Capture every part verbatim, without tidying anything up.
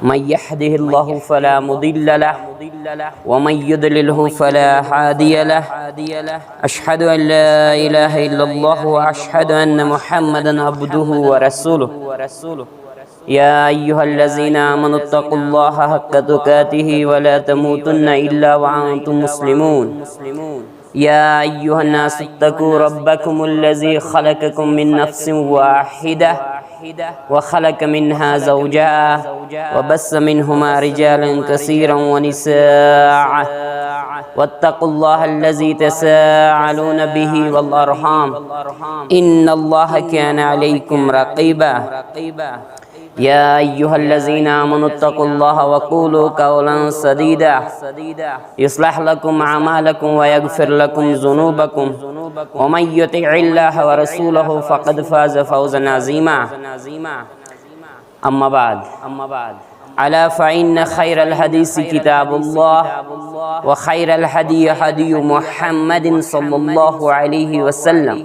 من يهده الله فلا مضل له، ومن يضلله فلا هادي له. أشهد أن لا إله إلا الله، وأشهد أن محمدا عبده ورسوله. يا أيها الذين آمنوا اتقوا الله حق تقاته ولا تموتن إلا وأنتم مسلمون. يا أيها الناس اتقوا ربكم الذي خلقكم من نفس واحدة وخلق منها زوجها وبث منهما رجالا كثيرا ونساء واتقوا الله الذي تساءلون به والأرحام إن الله كان عليكم رقيبا. يا أيها الذين آمنوا اتقوا الله وقولوا قولا سديدا يصلح لكم أعمالكم ويغفر لكم ذنوبكم ومن يطع الله ورسوله فقد فاز فوزا عظيما. أما بعد، ألا فإن خير الحديث كتاب الله، وخير الهدي هدي محمد صلى الله عليه وسلم،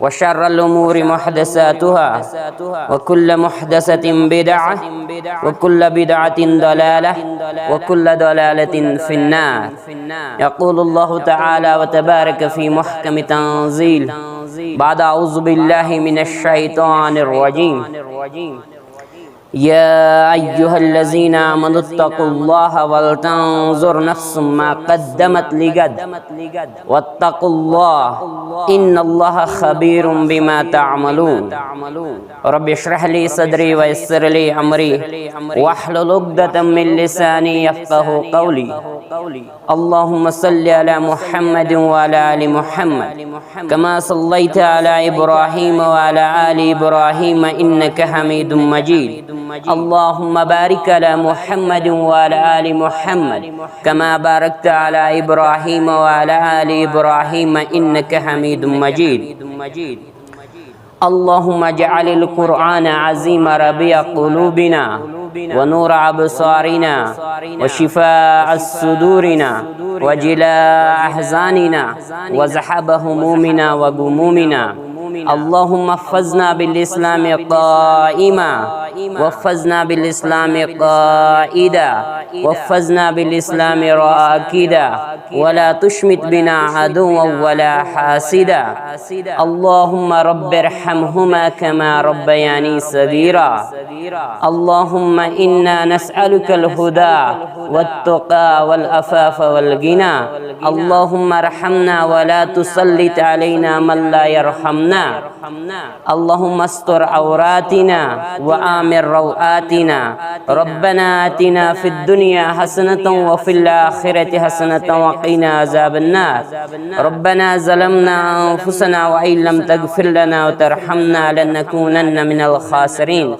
وشر الأمور محدثاتها، وكل محدثة بدعة، وكل بدعة ضلالة، وكل ضلالة في النار. يقول الله تعالى وتبارك في محكم تنزيل بعد أعوذ بالله من الشيطان الرجيم. يا أيها الذين آمنوا اتقوا الله ولتنظر نفس ما قدمت لغد واتقوا الله إن الله خبير بما تعملون. رب اشرح لي صدري ويسر لي أمري واحلل عقدة من لساني يفقه قولي. اللهم صل على محمد وعلى آل محمد كما صليت على إبراهيم وعلى آل إبراهيم إنك حميد مجيد. اللهم بارك على محمد وعلى آل محمد كما باركت على إبراهيم وعلى آل إبراهيم إنك حميد مجيد. اللهم اجعل القرآن العظيم ربيع قلوبنا ونور أبصارنا وشفاء صدورنا وجلاء أحزاننا وذهاب همومنا وغمومنا. اللهم احفظنا بالإسلام قائما، واحفظنا بالإسلام قائدا، واحفظنا بالإسلام راكدا، ولا تشمت بنا عدوا ولا حاسدا. اللهم رب ارحمهما كما ربياني صغيرا. اللهم إنا نسألك الهدى والتقى والعفاف والغنى. اللهم ارحمنا ولا تسلط علينا من لا يرحمنا. اللهم استر عوراتنا وآمن روآتنا. ربنا آتنا في الدنيا حسنة وفي الآخرة حسنة وقنا عذاب النار. ربنا ظلمنا أنفسنا وإن لم تغفر لنا وترحمنا لنكونن من الخاسرين.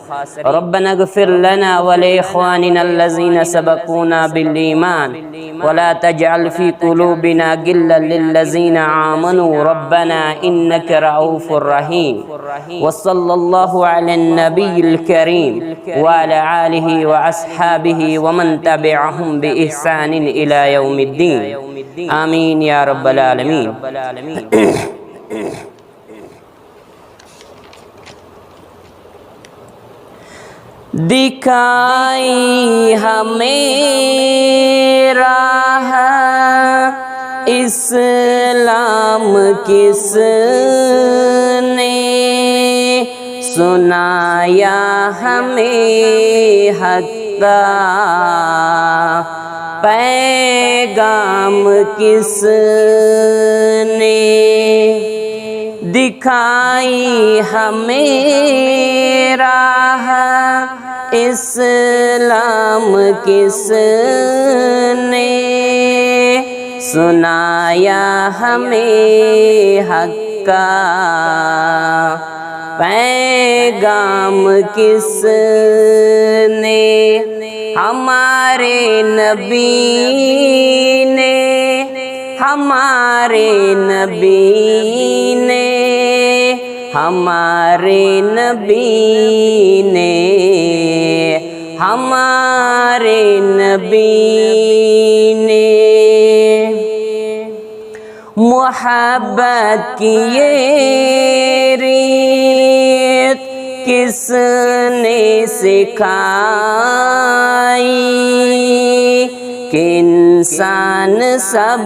ربنا اغفر لنا ولإخواننا الذين سبقونا بالإيمان ولا تجعل في قلوبنا غلا للذين آمنوا ربنا إنك رؤوف رحيم. وصلى الله على النبي الكريم وعلى آله وأصحابه ومن تبعهم بإحسان إلى يوم الدين. آمين يا رب العالمين. دکھائی ہمیں راہ اسلام کس نے، سنایا ہمیں حق کا پیغام کس نے، دکھائی ہمیں راہ اسلام کس نے، سنایا ہمیں حق کا پیغام کس نے؟ ہمارے نبی نے، ہمارے نبی نے، ہمارے نبی نے، ہمارے نبی نے محبت کی یہ ریت کس نے سکھائی؟ آئی کہ انسان سب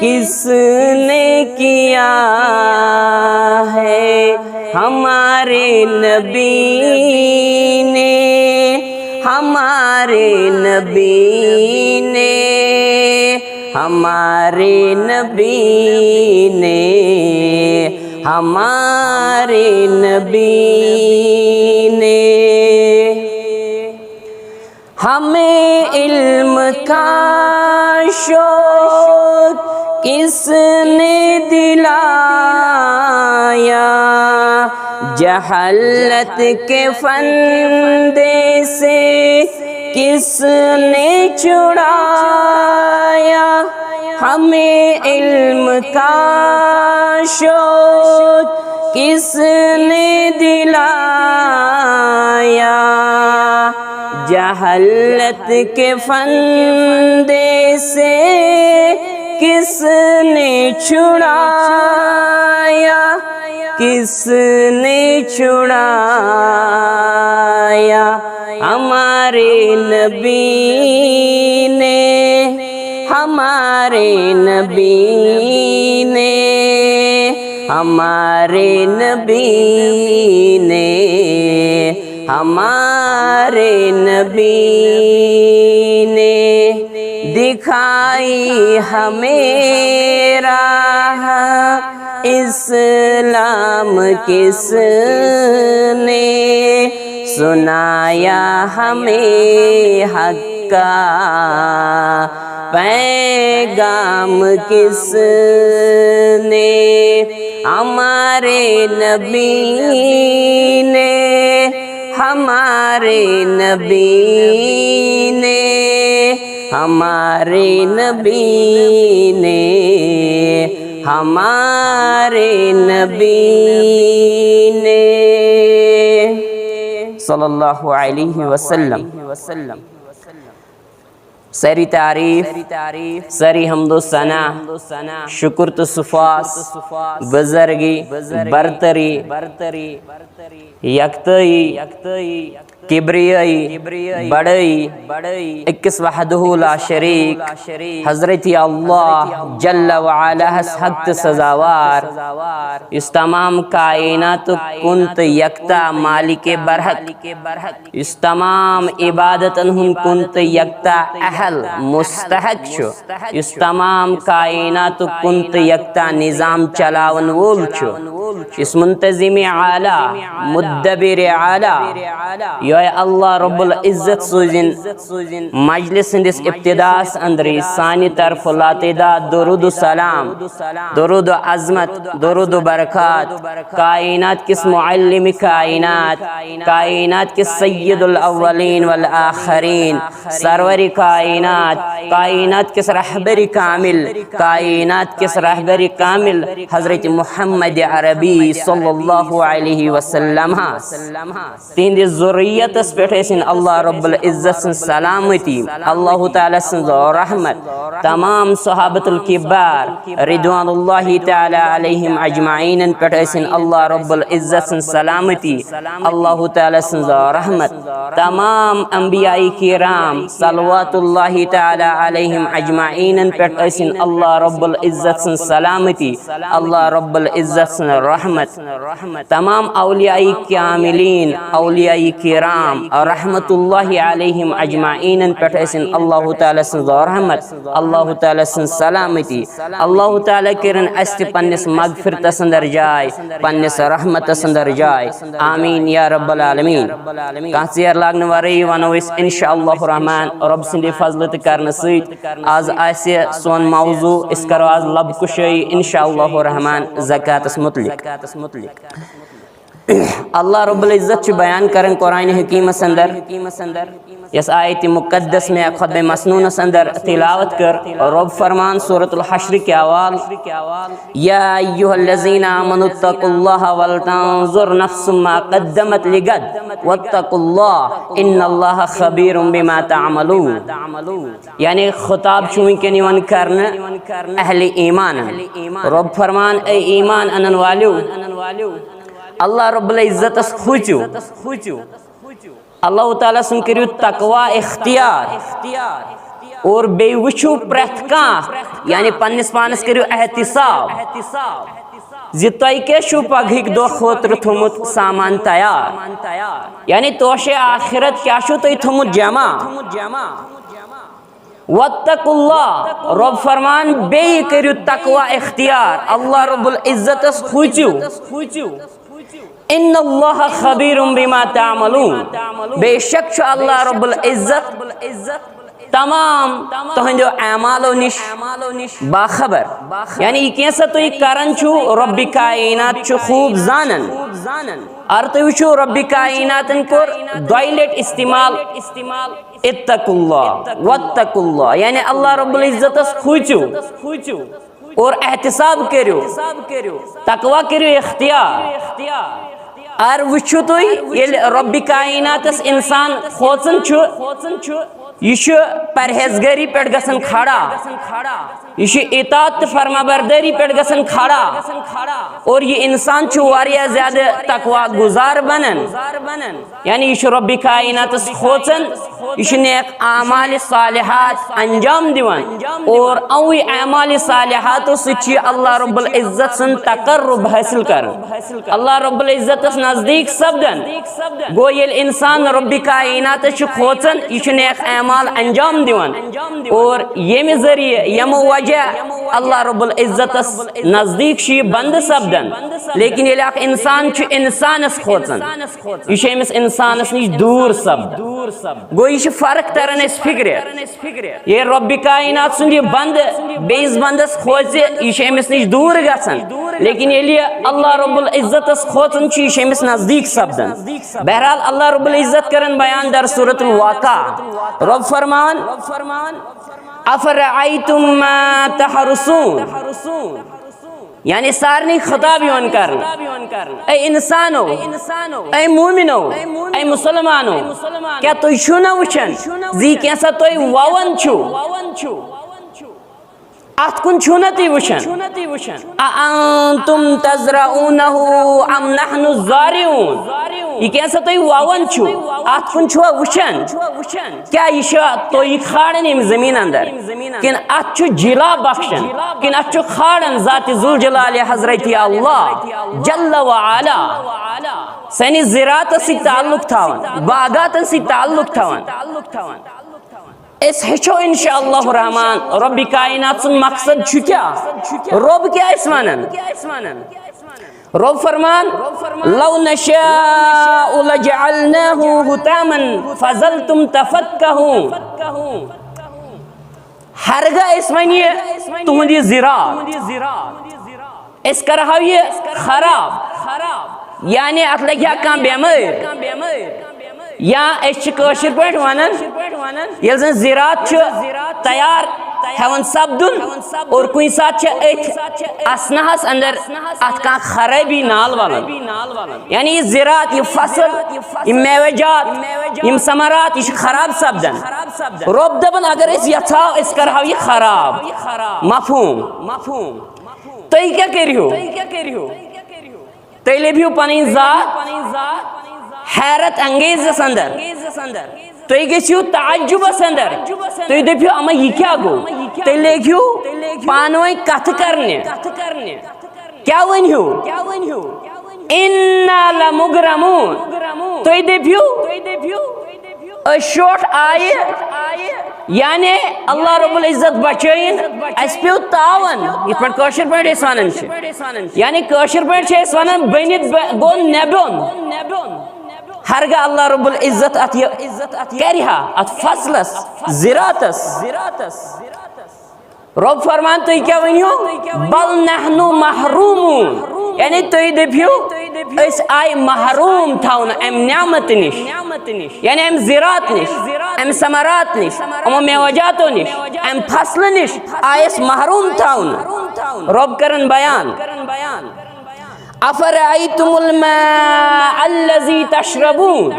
کس نے کیا ہے؟ ہمارے نبی نے، ہمارے نبی نے، ہمارے نبی نے، ہمارے نبی نے۔ ہمیں علم کا شوق کس نے دلایا؟ جہالت کے فندے سے کس نے چھڑایا؟ ہمیں علم کا شوق کس نے دلایا؟ جہالت کے فندے سے کس نے چھڑایا؟ کس نے چھڑایا؟ ہمارے نبی نے، ہمارے نبی نے، ہمارے نبی نے، ہمارے نبی نے دکھائی ہمیں راہ اسلام کس نے، سنایا ہمیں حق کا پیغام کس نے؟ ہمارے نبی نے، ہمارے نبی نے، ہمارے نبی نے، ہمارے نبی نے۔ صلی اللہ علیہ وسلم۔ ساری تعریف، ساری حمد و ثنا، شکر تہٕ سپاس، بزرگی، برتری، یکتٲیی، کبریٲیی، بڑٲیی، أکِس وحدہ لا شریک، حضرت اللہ جل وعلا ہس حق تہٕ سزاوار، یُس تمام کائناتُک کُن تہٕ یکتا مالک برحق، یُس تمام عبادتن ہُنٛد کُن تہٕ یکتا اہل مستحق چھُ، یُس تمام کائناتُک کُن تہٕ یکتا نظام چلاون وول چھُ، یُس منتظم اعلیٰ، مدبر اعلیٰ، یۄہے اللہ رب العزت سوٗزِن مجلس ہٕنٛدِس ابتداہس اندرٕے سانہِ طرفہٕ لاتعداد درود و سلام، درود و عظمت، درود و برکات کائنات کِس معلم کائنات، کائنات کِس سید الاولین والآخرین، سرور کائنات، کائنات کِس رہبر کامل، کائنات کِس رہبر کامل حضرت محمد عربی نبی صلی اللہ علیہ وسلم ہس، تہنٛدِس ذُریتس پٮ۪ٹھ ٲسِن اللہ رب العزت سٕنٛز سلامتی، اللہ تعالیٰ سٕنٛز رحمت، تمام صحابت الکبار رضوان اللہ تعالیٰ علیہم اجمعینن پٮ۪ٹھ ٲسِن اللہ رب العزت سٕنٛز سلامتی، اللہ تعالیٰ سٕنٛز رحمت، تمام انبیاء کرام صلوات اللہ تعالیٰ علیہم اجمعینن پٮ۪ٹھ ٲسِن اللہ رب العزت سٕنٛز سلامتی، اللہ رب العزت سٕنٛز رحمت، تمام اولیاء کاملین، اولیاء کرام رحمت اللہ علیہم اجمعینن پٮ۪ٹھ ٲسِن اللہ تعالیٰ سٕنٛز رحمت، اللہ تعالیٰ سٕنٛز سلامتی۔ اللہ تعالیٰ کٔرِن اَسہِ تہِ پننِس مغفرتس اندر جاے، پننِس رحمتس اندر جاے۔ آمین یا رب العالمین۔ کانٛہہ ژیر لاگنہٕ ورٲیی ونو أسۍ انشاء اللہ الرحمن رب سٕنٛدِ فضلہٕ تہٕ کرنہٕ سۭتۍ۔ آز آسہِ سون موضوع، أسۍ کرو آز لب کُشٲیی انشاء اللہ الرحمن زکاتس متعلق۔ اللہ رب العزت چھُ بیان کران قرآن حکیمس اندر، یس آیت مقدس میں خطبہ مسنونس اندر تلاوت کر، رب فرمان سورۃ الحشر کے اول، یا ایھا الذین آمنوا اتقوا اللہ ولتنظر نفس ما قدمت لغد واتقوا اللہ ان اللہ خبیر بما تعملون۔ یعنی خطاب چھُ وٕنکیٚن یِوان کرنہٕ اہل ایمان۔ رب فرمان، اے ایمان انن والیو، اللہ رب العزتس کھوٗژِو، اللہ تعالیٰ سُنٛد کٔرِو تقوی اختیار، اور بیٚیہِ وٕچھِو پرٛٮ۪تھ کانٛہہ، یعنی پننِس پانس کٔرِو احتساب زِ تۄہہِ کیٛاہ چھُو پگہٕکۍ دۄہ خٲطرٕ تھوٚمُت سامان تیار، یعنی توشے آخرت کیٛاہ چھُو تۄہہِ تھوٚمُت جمع۔ واتقوا اللہ، رب فرمان، بیٚیہِ کٔرِو تقوی اختیار، اللہ رب العزتس کھوٗژِو۔ ان اللہ خبیر بما تعملون، بے شک چھُ اللہ رب العزت تمام تُہنٛدیو اعمالو نِش باخبر۔ یعنی یہِ کینٛژھا تُہۍ کران چھِو، رب کائنات چھُ خوٗب زانان۔ اگر تُہۍ وٕچھِو، رب کائناتن کوٚر دۄیہِ لٹہِ استعمال اتقوا اللہ، واتقوا اللہ، یعنی اللہ رب العزتس کھوٗژِو اور احتساب کٔرِو، تقوی کٔرِو اختیار۔ اگر وٕچھِو تُہۍ، ییٚلہِ رب کائناتس انسان کھوژان چھُ، یہِ چھُ پرہیزگٲری پٮ۪ٹھ گژھان کھڑا، یہِ چھُ اطاعت تہٕ فرمابردٲری پٮ۪ٹھ گژھان کھڑا، اور یہِ انسان چھُ واریاہ زیادٕ تقوی گزار بنان۔ یعنی یہِ چھُ رب کائناتس کھوژان، یہِ چھُ نیک اعمال صالحات انجام دِوان، اور اوٕے اعمال صالحاتو سۭتۍ چھُ یہِ اللہ رب العزت سُنٛد تقرب حٲصِل کران، اللہ رب العزتس نزدیٖک سپدان۔ گوٚو، ییٚلہِ انسان رب کائناتس چھُ کھوژان، یہِ چھُ نیک اعمال انجام دِوان، اور ییٚمہِ ذٔریعہٕ، ییٚمہِ وجہ اللہ رب العزتس نزدیٖک چھُ یہِ بندٕ سپدان۔ لیکن ییٚلہِ اکھ انسان چھُ انسانس کھوژان، یہِ چھُ أمِس انسانس نِش دوٗر سپدان۔ گوٚو، یہِ چھِ فرق تران اَسہِ فِکرِ۔ ییٚلہِ رۄبِ کائنات سُنٛد یہِ بندٕ بیٚیِس بندس کھوژِ، یہِ چھُ أمِس نِش دوٗر گژھان۔ لیکن ییٚلہِ یہِ اللہ رب العزتس کھوژان چھُ، یہِ چھُ أمِس نزدیٖک سپدان۔ بہرحال، اللہ رب العزت کرن بیان در سورۃ الواقعہ۔ رۄب فرمان، افرأیتم ما تحرثون۔ یعنی سارنٕے خطاب یِوان کرنہٕ۔ اے انسانو، اے مومنو، اے مسلمانو، کیٛاہ تُہۍ چھِو نہ وٕچھان زِ یہِ کینٛژھا تُہۍ وَوان چھِو، اتھ کُن چھِو نہ تُہۍ وٕچھان؟ اَأَنتُمْ تَزْرَعُونَهُ أَمْ نَحْنُ الزَّارِعُونَ؟ یہِ کینٛژھا تُہۍ وَوان چھِو، اتھ کُن چھِوا وٕچھان؟ کیٛاہ یہِ چھا تُہۍ کھالان ییٚمہِ زٔمیٖن اندر، کِنہٕ اتھ چھُ جلا بخشان، کِنہٕ اتھ چھُ کھالان ذات ذوالجلال حضرت اللہ جل و علا؟ سٲنِس زِراعتس سۭتۍ تعلق تھاوان، باغاتن سۭتۍ تعلق تھاوان۔ أسۍ ہیٚچھو انشاء اللہ الرحمن رۄبِ کائنات سُنٛد مقصد چھُ کیٛاہ، رۄب کیٛاہ ٲسۍ ونان۔ رۄب فرمان، لو نشاء لجعلناه حطاما فظلتم تفکہون۔ ہرگاہ أسۍ وۄنۍ یہِ تُہُنٛد یہِ زِراعت، أسۍ کرہو یہِ خراب، یعنی اتھ لگہِ ہا کانٛہہ بٮ۪مٲرۍ، یا أسۍ چھِ کٲشِر پٲٹھۍ ونان، ییٚلہِ زن زِراعت چھُ تیار، ہٮ۪وان سپدُن، اور کُنہِ ساتہٕ چھِ أتھۍ اثناہس اندر اتھ کانٛہہ خرٲبی نال ولان۔ یعنی یہِ زراعت، یہِ فصل، یہِ میوجات، یِم ثمرات، یہِ چھُ خراب سپدان۔ رۄب دپان، اگر أسۍ یژھاو، أسۍ کرہاو یہِ خراب۔ مفہوم؟ تُہۍ کیٛاہ کٔرِو؟ تُہۍ لٔبِو پنٕنۍ ذات حیرت انگیزس اندر۔ تُہۍ گٔژھِو تعجبس اندر۔ تُہۍ دٔپِو، اما یہِ کیٛاہ گوٚو؟ تُہۍ لٔگِو پانہٕ ؤنۍ کتھٕ کرنہِ۔ کیٛاہ ؤنِو؟ انا لمغرمون۔ تُہۍ دٔپِو، أسۍ شوٹھ آیہِ، یعنی اللہ رب العزت بچٲیِن، اَسہِ پیوٚو تاوَن، یِتھ پٲٹھۍ کٲشِر پٲٹھۍ أسۍ وَنان چھِ۔ یعنی کٲشِر پٲٹھۍ چھِ أسۍ وَنان، بٔنِتھ بہ-، گوٚو نٮ۪بیوٚن۔ ہرگاہ اللہ رب العزت اَتھ یہِ کَرِ ہا، اَتھ فصلَس، زِراعتَس۔ رۄب فرمان، تُہۍ کیٛاہ ؤنِو؟ بل نحن محرومون، یعنی تُہۍ دٔپِو، أسۍ آیہِ محروم تھاونہٕ اَمہِ نعمتہٕ نِش، یعنی اَمہِ زِراعت نِش، اَمہِ ثمرات نِش، یِمو میوجاتو نِش، اَمہِ فصلہٕ نِش آیہِ أسۍ محروم تھاونہٕ۔ رۄب کرن بیان، افرأیتم الماء الذی تشربون،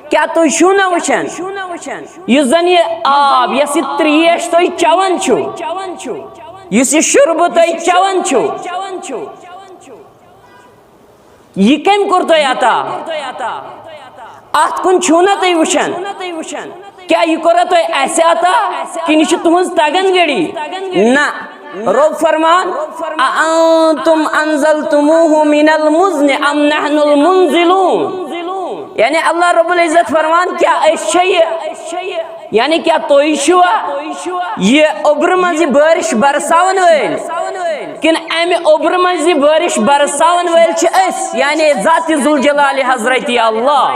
کیٛاہ تُہۍ چھِو نہ وٕچھان یُس زن یہِ آب، یۄس یہِ ترٛیش تُہۍ چٮ۪وان چھِو، یُس یہِ شُربہٕ تُہۍ چٮ۪وان چھِو، یہِ کٔمۍ کوٚر تۄہہِ عطا؟ اتھ کُن چھِو نہ تُہۍ وٕچھان؟ کیٛاہ یہِ کوٚرا تۄہہِ اسہِ عطا، کِنہٕ یہِ چھِ تُہنٛز تگن گٔڑی؟ نہ۔ رۄب فرمان، اَأَنتُمْ أَنزَلْتُمُوهُ مِنَ الْمُزْنِ أَمْ نَحْنُ الْمُنزِلُونَ؟ یعنی اللہ رب العزت فرمان، کیٛاہ أسۍ چھا یہِ، یعنی کیٛاہ تُہۍ چھِوا یہِ اوٚبرٕ منٛز یہِ بٲرِش برساون وٲلۍ، کِنہٕ اَمہِ اوٚبرٕ منٛز یہِ بٲرِش برساون وٲلۍ چھِ أسۍ، یعنی ذات ذوالجلال حضرت اللہ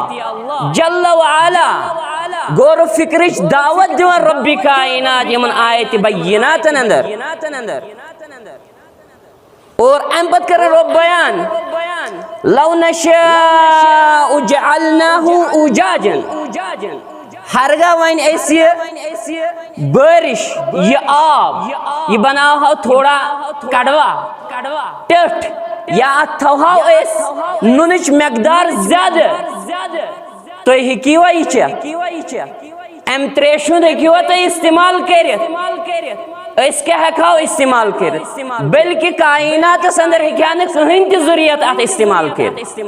جل وعلا؟ غور و فکرٕچ دعوت دِوان رۄبِ کائنات یِمن آیت بیناتن اندر۔ اور امہِ پتہٕ کرن رۄب بیان، لو نشاء جعلناه اجاجا، ہرگاہ وۄنۍ أسۍ یہِ بٲرِش، یہِ آب، یہِ بناوہو تھوڑا کڑوا، ٹٔٹھ، یا اتھ تھاوہو أسۍ نُنٕچ مقدار زیادٕ۔ تُہۍ ہیٚکِوا یہِ چٮ۪تھ؟ امہِ ترٛیشہِ ہُنٛد ہیٚکِوا تُہۍ استعمال کٔرِتھ؟ أسۍ کیٛاہ ہٮ۪کہو استعمال کٔرِتھ؟ بلکہِ کائناتس اندر ہیٚکہِ ہا نہٕ کٕہٕنۍ تہِ ذُریت اتھ استعمال کٔرِتھ،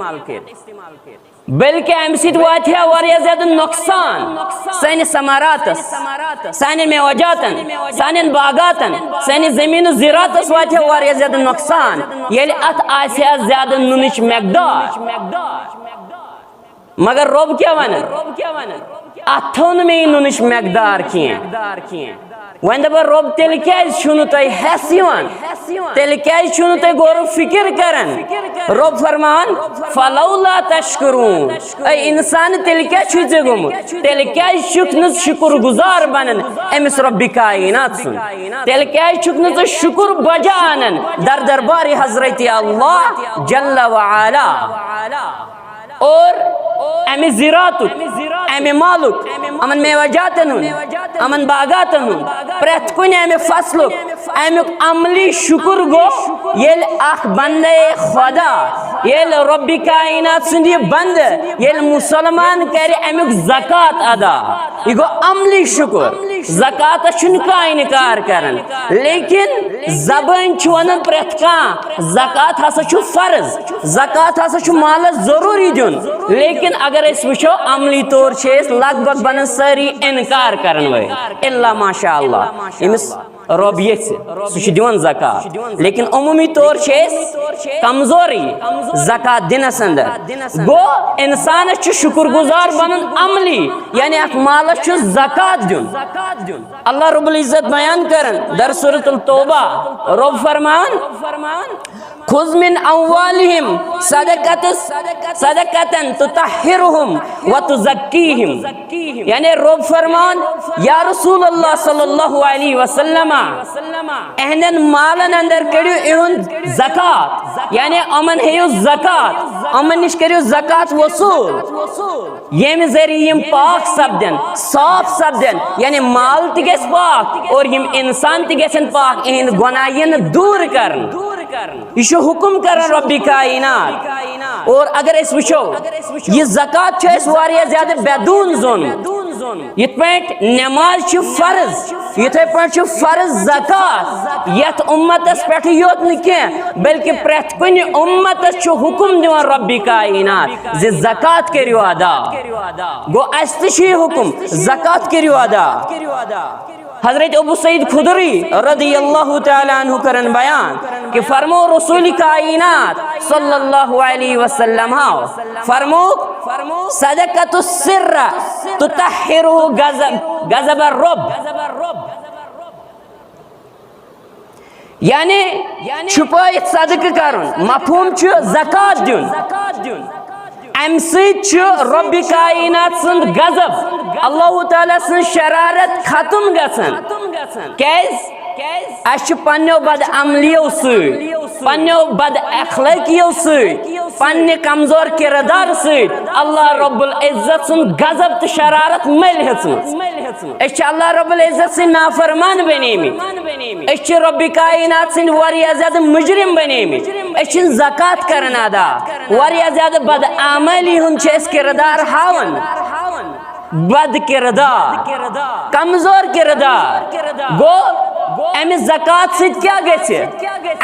بلکہِ امہِ سۭتۍ واتہِ ہا واریاہ زیادٕ نۄقصان سٲنِس ثمراتس، سانٮ۪ن میوجاتن، سانٮ۪ن باغاتن، سٲنِس زٔمیٖنہٕ زِراعتس واتہِ ہا واریاہ زیادٕ نۄقصان، ییٚلہِ اتھ آسہِ ہا زیادٕ نُنٕچ مقدار۔ مگر رۄب کیٛاہ ونان؟ اتھ تھٲو نہٕ مےٚ یہِ نُنٕچ مقدار کینٛہہ۔ وۄنۍ دپان رۄب، تیٚلہِ کیٛازِ چھُو نہٕ تۄہہِ ہٮ۪س یِوان؟ تیٚلہِ کیٛازِ چھُو نہٕ تُہۍ غور و فکر کران؟ رۄب فرمان، فلولا تشکرون۔ اے انسان، تیٚلہِ کیٛاہ چھُے ژےٚ گوٚمُت؟ تیٚلہِ کیٛازِ چھُکھ نہٕ شُکر گُزار بنان أمِس رۄبِ کائنات سُنٛد؟ تیٚلہِ کیٛازِ چھُکھ نہٕ ژٕ شُکر بجا انان در دربارِ حضرت اللہ جل وعلا؟ اور امہِ زِراعتُک، امہِ مالُک، یِمن میوجاتن ہُنٛد، یِمن باغاتن ہُنٛد، پرٛٮ۪تھ کُنہِ امہِ فصلُک، امیُک عملی شُکر گوٚو، ییٚلہِ اکھ بندے خدا، ییٚلہِ رۄبِ کائنات سُنٛد یہِ بندٕ، ییٚلہِ مُسلمان کرِ امیُک زکوٰۃ ادا، یہِ گوٚو عملی شُکر۔ زکوٰۃس چھُنہٕ کانٛہہ انکار کران، لیکن زبٲنۍ چھِ ونان پرٛٮ۪تھ کانٛہہ، زکوٰۃ ہسا چھُ فرض، زکوٰۃ ہسا چھُ مالس ضروٗری دیُن، لیکن اگر أسۍ وٕچھو عملی طور چھِ أسۍ لگ بگ بنان سٲری انکار کرن وٲلۍ، الا ماشاء اللہ، ییٚمِس رۄب یژھِ سُہ چھُ دِوان زکوٰۃ، لیکن عموٗمی طور چھِ أسۍ کمزورٕے زکوٰۃ دِنس اندر۔ گوٚو انسانس چھُ شُکر گُزار بنُن عملی، یعنی اتھ مالس چھُ زکوٰۃ دیُن۔ اللہ رب العزت بیان کرن در سورۃ التوبہ، رۄب فرمان، خذ من اموالہم صدقۃ، صدقۃ تطہرہم وتزکیہم۔ یعنی رۄب فرمان، یا رسول اللہ صلی اللہ علیہ وسلم، اہندٮ۪ن مالن اندر کٔڑِو اِہُنٛد زکات، یعنی یِمن ہیٚیِو زکات، یِمن نِش کٔرِو زکات وصوٗل، ییٚمہِ ذٔریعہٕ یِم پاک سپدن، صاف سپدن، یعنی مال تہِ گژھِ پاک اور یِم انسان تہِ گژھن پاک، اِہِنٛدۍ گۄناہ یِن دوٗر کرنہٕ۔ یہِ چھُ حُکُم کران رۄبِ کائنات۔ اور اگر أسۍ وٕچھو، یہِ زکات چھُ اَسہِ واریاہ زیادٕ بدوٗن زونمُت۔ یِتھ پٲٹھۍ نٮ۪ماز چھِ فرض، یِتھے پٲٹھۍ چھُ فرض زکات، یتھ اُمتس پٮ۪ٹھٕے یوت نہٕ کینٛہہ، بلکہِ پرٛٮ۪تھ کُنہِ اُمتس چھُ حُکُم دِوان رۄبِ کائنات زِ زکات کٔرِو ادا۔ گوٚو، اَسہِ تہِ چھُ یہِ حُکُم، زکات کٔرِو ادا۔ حضرت ابو سعید خدری رضی اللہ تعالیٰ عنہ کرن بیان کہ فرمو رسول کائنات صلی اللہ علیہ وسلم ہاو، فرمو، صدقۃ السر تطہر غضب، غضب الرب۔ یعنی چھپٲیِتھ صدقہٕ کرُن، مفہوم چھُ زکات دیُن۔ امہِ سۭتۍ چھُ رۄبِ کائنات سُنٛد غضب، اللہ تعالیٰ سٕنٛز شرارت ختم گژھان۔ کیازِ؟ اسہِ چھُ پننیو بد عملیو سۭتۍ، پننیو بد اخلٲقیو سۭتۍ، پننہِ کمزور کردار سۭتۍ اللہ رب العزت سُنٛد غضب تہٕ شرارت مٔلۍ ہیٚژمٕژ۔ أسۍ چھِ اللہ رب العزت سٕنٛدۍ نافرمان بنیمٕتۍ۔ أسۍ چھِ رۄبِ کائنات سٕنٛدۍ واریاہ زیادٕ مجرم بنیمٕتۍ۔ أسۍ چھِنہٕ زکات کران ادا۔ واریاہ زیادٕ بد اعمٲلی ہُنٛد چھِ أسۍ کردار ہاوان۔ بد کردار، کمزور کردار۔ گوٚو، امہِ زکات سۭتۍ کیٛاہ گژھِ؟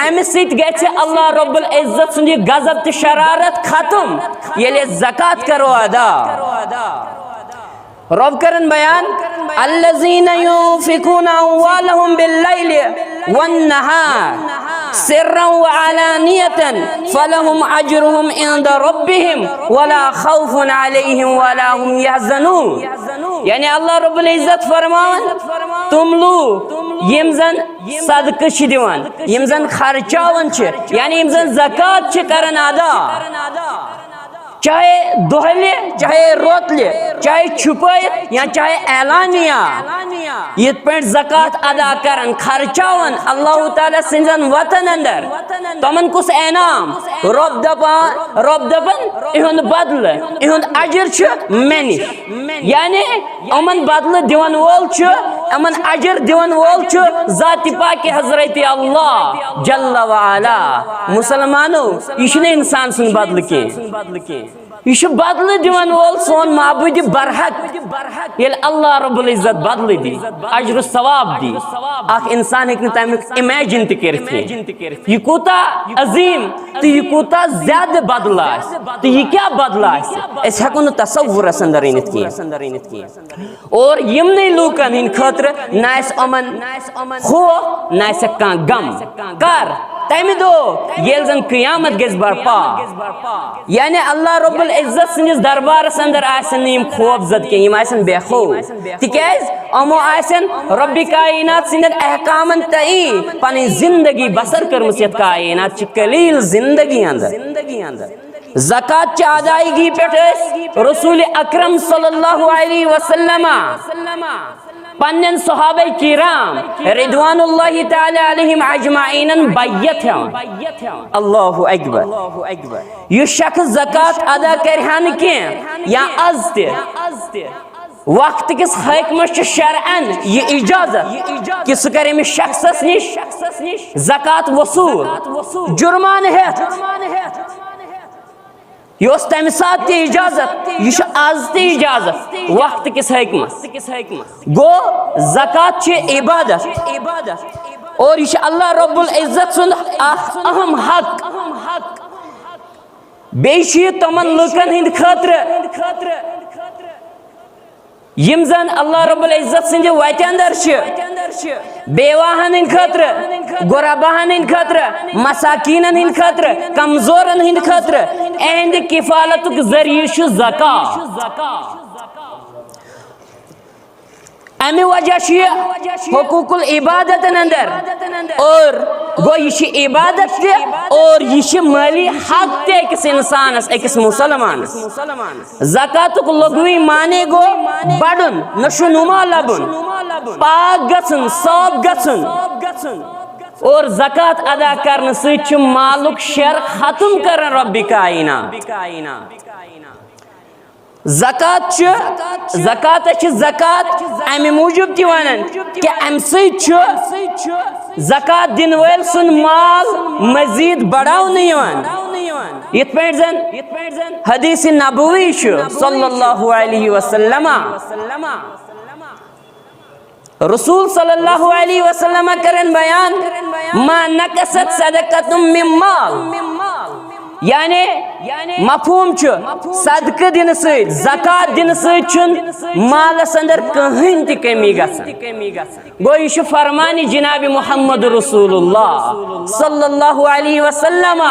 امہِ سۭتۍ گژھِ اللہ رب العزت سُنٛد یہِ غضب تہٕ شرارت ختم، ییٚلہِ أسۍ زکات کرو ادا۔ رب کرن بیان، الذين ينفقون أموالهم بالليل والنهار سرا وعلانية فلهم أجرهم عند ربهم ولا خوف عليهم ولا هم يحزنون۔ یعنی اللہ رب العزت فرماوان، تِم لوٗکھ یِم زن صدقہٕ چھِ دِوان، یِم زن خرچاوان چھِ، یعنی یِم زن زکات چھِ کران ادا، چاہے دۄہلہِ، چاہے روتلہِ، چاہے چھُپٲیِتھ یا چاہے اعلانیہ، یِتھ پٲٹھۍ زکات ادا کران، خرچاوان اللہ تعالیٰ سٕنٛزن وتن اندر، تِمن کُس انعام؟ رۄب دپان، رۄب دپان، یِہُنٛد بدلہٕ، یِہُنٛد اجر چھُ مےٚ نِش۔ یعنی یِمن بدلہٕ دِوان وول چھُ، یِمن اجر دِوان وول چھُ ذاتِ پاکِ حضرت اللہ جل وعلا۔ مسلمانو، یہِ چھُنہٕ انسان سُنٛد بدلہٕ کینٛہہ، یہِ چھُ بدلہٕ دِوان وول سون معبوٗدِ برحق۔ ییٚلہِ اللہ رب العزت بدلہٕ دی، اجر و ثواب دی، اکھ انسان ہیٚکہِ نہٕ تمیُک imagine تہِ کٔرِتھ کینٛہہ۔ یہِ کوٗتاہ عظیٖم تہٕ یہِ کوٗتاہ زیادٕ بدلہٕ آسہِ تہٕ یہِ کیٛاہ بدلہٕ آسہِ، أسۍ ہٮ۪کو نہٕ تصورس اندر أنِتھ کینٛہہ۔ اور یِمنٕے لوٗکن ہٕنٛدِ خٲطرٕ نہ آسہِ یِمن خوف، نہ آسٮ۪کھ کانٛہہ غم۔ کر؟ تمہِ دۄہ ییٚلہِ زن قیامت گژھِ برپا، یعنی اللہ رب العزت سٕنٛدِس دربارس اندر آسن نہٕ یِم خوف زد کینٛہہ، یِم آسن بے خوف، تِکیازِ یِمو آسن رۄبِ کائنات سٕنٛدٮ۪ن احکامن تہٕ پنٕنۍ زندگی بسر کٔرمٕژ یتھ کائنات چہِ قلیل زندگی اندر۔ زکات چہِ ادائیگی پٮ۪ٹھ ٲسۍ رسول اکرم صلی اللہ علیہ وسلم پننٮ۪ن صحابہ کرام رضوان اللہ تعالیٰ علیہم اجمعینن بیعت ہٮ۪وان۔ اللہ اکبر۔ یُس شخص زکات ادا کرِ ہا نہٕ کینٛہہ یا از تہِ، وقت کِس حٲکمس چھُ شرعن یہِ اجازت کہِ سُہ کرِ أمِس شخصس نِش زکات وصوٗل، جُرمانہٕ ہٮ۪تھ۔ یہِ اوس تمہِ ساتہٕ تہِ اجازت، یہِ چھُ از تہِ اجازت وقت کِس حٲکمس۔ گوٚو، زکات چھِ عبادت اور یہِ چھُ اللہ رب العزت سُنٛد اکھ اہم حق۔ بیٚیہِ چھُ یہِ تِمن لُکن ہٕنٛدِ خٲطرٕ یِم زن اللہ رب العزت سٕنٛدِ وتہِ اندر چھِ، بیواہن ہٕنٛدِ خٲطرٕ، غرباہن ہٕنٛدِ خٲطرٕ، مساکینن ہٕنٛدِ خٲطرٕ، کمزورن ہٕنٛدِ خٲطرٕ، اہندِ کفالتُک ذریعہٕ چھُ زکات۔ امہِ وجہ چھُ یہِ حقوق العبادتن اندر، اور گوٚو یہِ چھِ عبادت تہِ اور یہِ چھِ مٲلی حق تہِ أکِس انسانس، أکِس مسلمانس۔ زکاتُک لغوی معنی گوٚو بڑُن، نشو نما لبُن، پاک گژھُن، صاف گژھُن۔ اور زکات ادا کرنہٕ سۭتۍ چھُ مالُک شر ختم کران رب کائنات۔ زکات چھُ، زکاتس چھِ زکات امہِ موٗجوٗب تہِ ونان کہِ امہِ سۭتۍ چھُ زکات دِنہٕ وٲلۍ سُنٛد مال مزید بڑاونہٕ یِوان۔ یِتھ پٲٹھۍ زن حدیث نبوی چھُ صلی اللہ علیہ وسلم، رسول صلی اللہ علیہ وسلم کرن بیان، "ما نقصت صدقۃ من مال"، یعنی مفہوم چھُ صدقہٕ دِنہٕ سۭتۍ، زکات دِنہٕ سۭتۍ چھُنہٕ مالس اندر کٕہٕنۍ تہِ کمی گژھان۔ گوٚو یہِ چھُ فرمان جناب محمد رسول اللہ صلی اللہ علیہ وسلم۔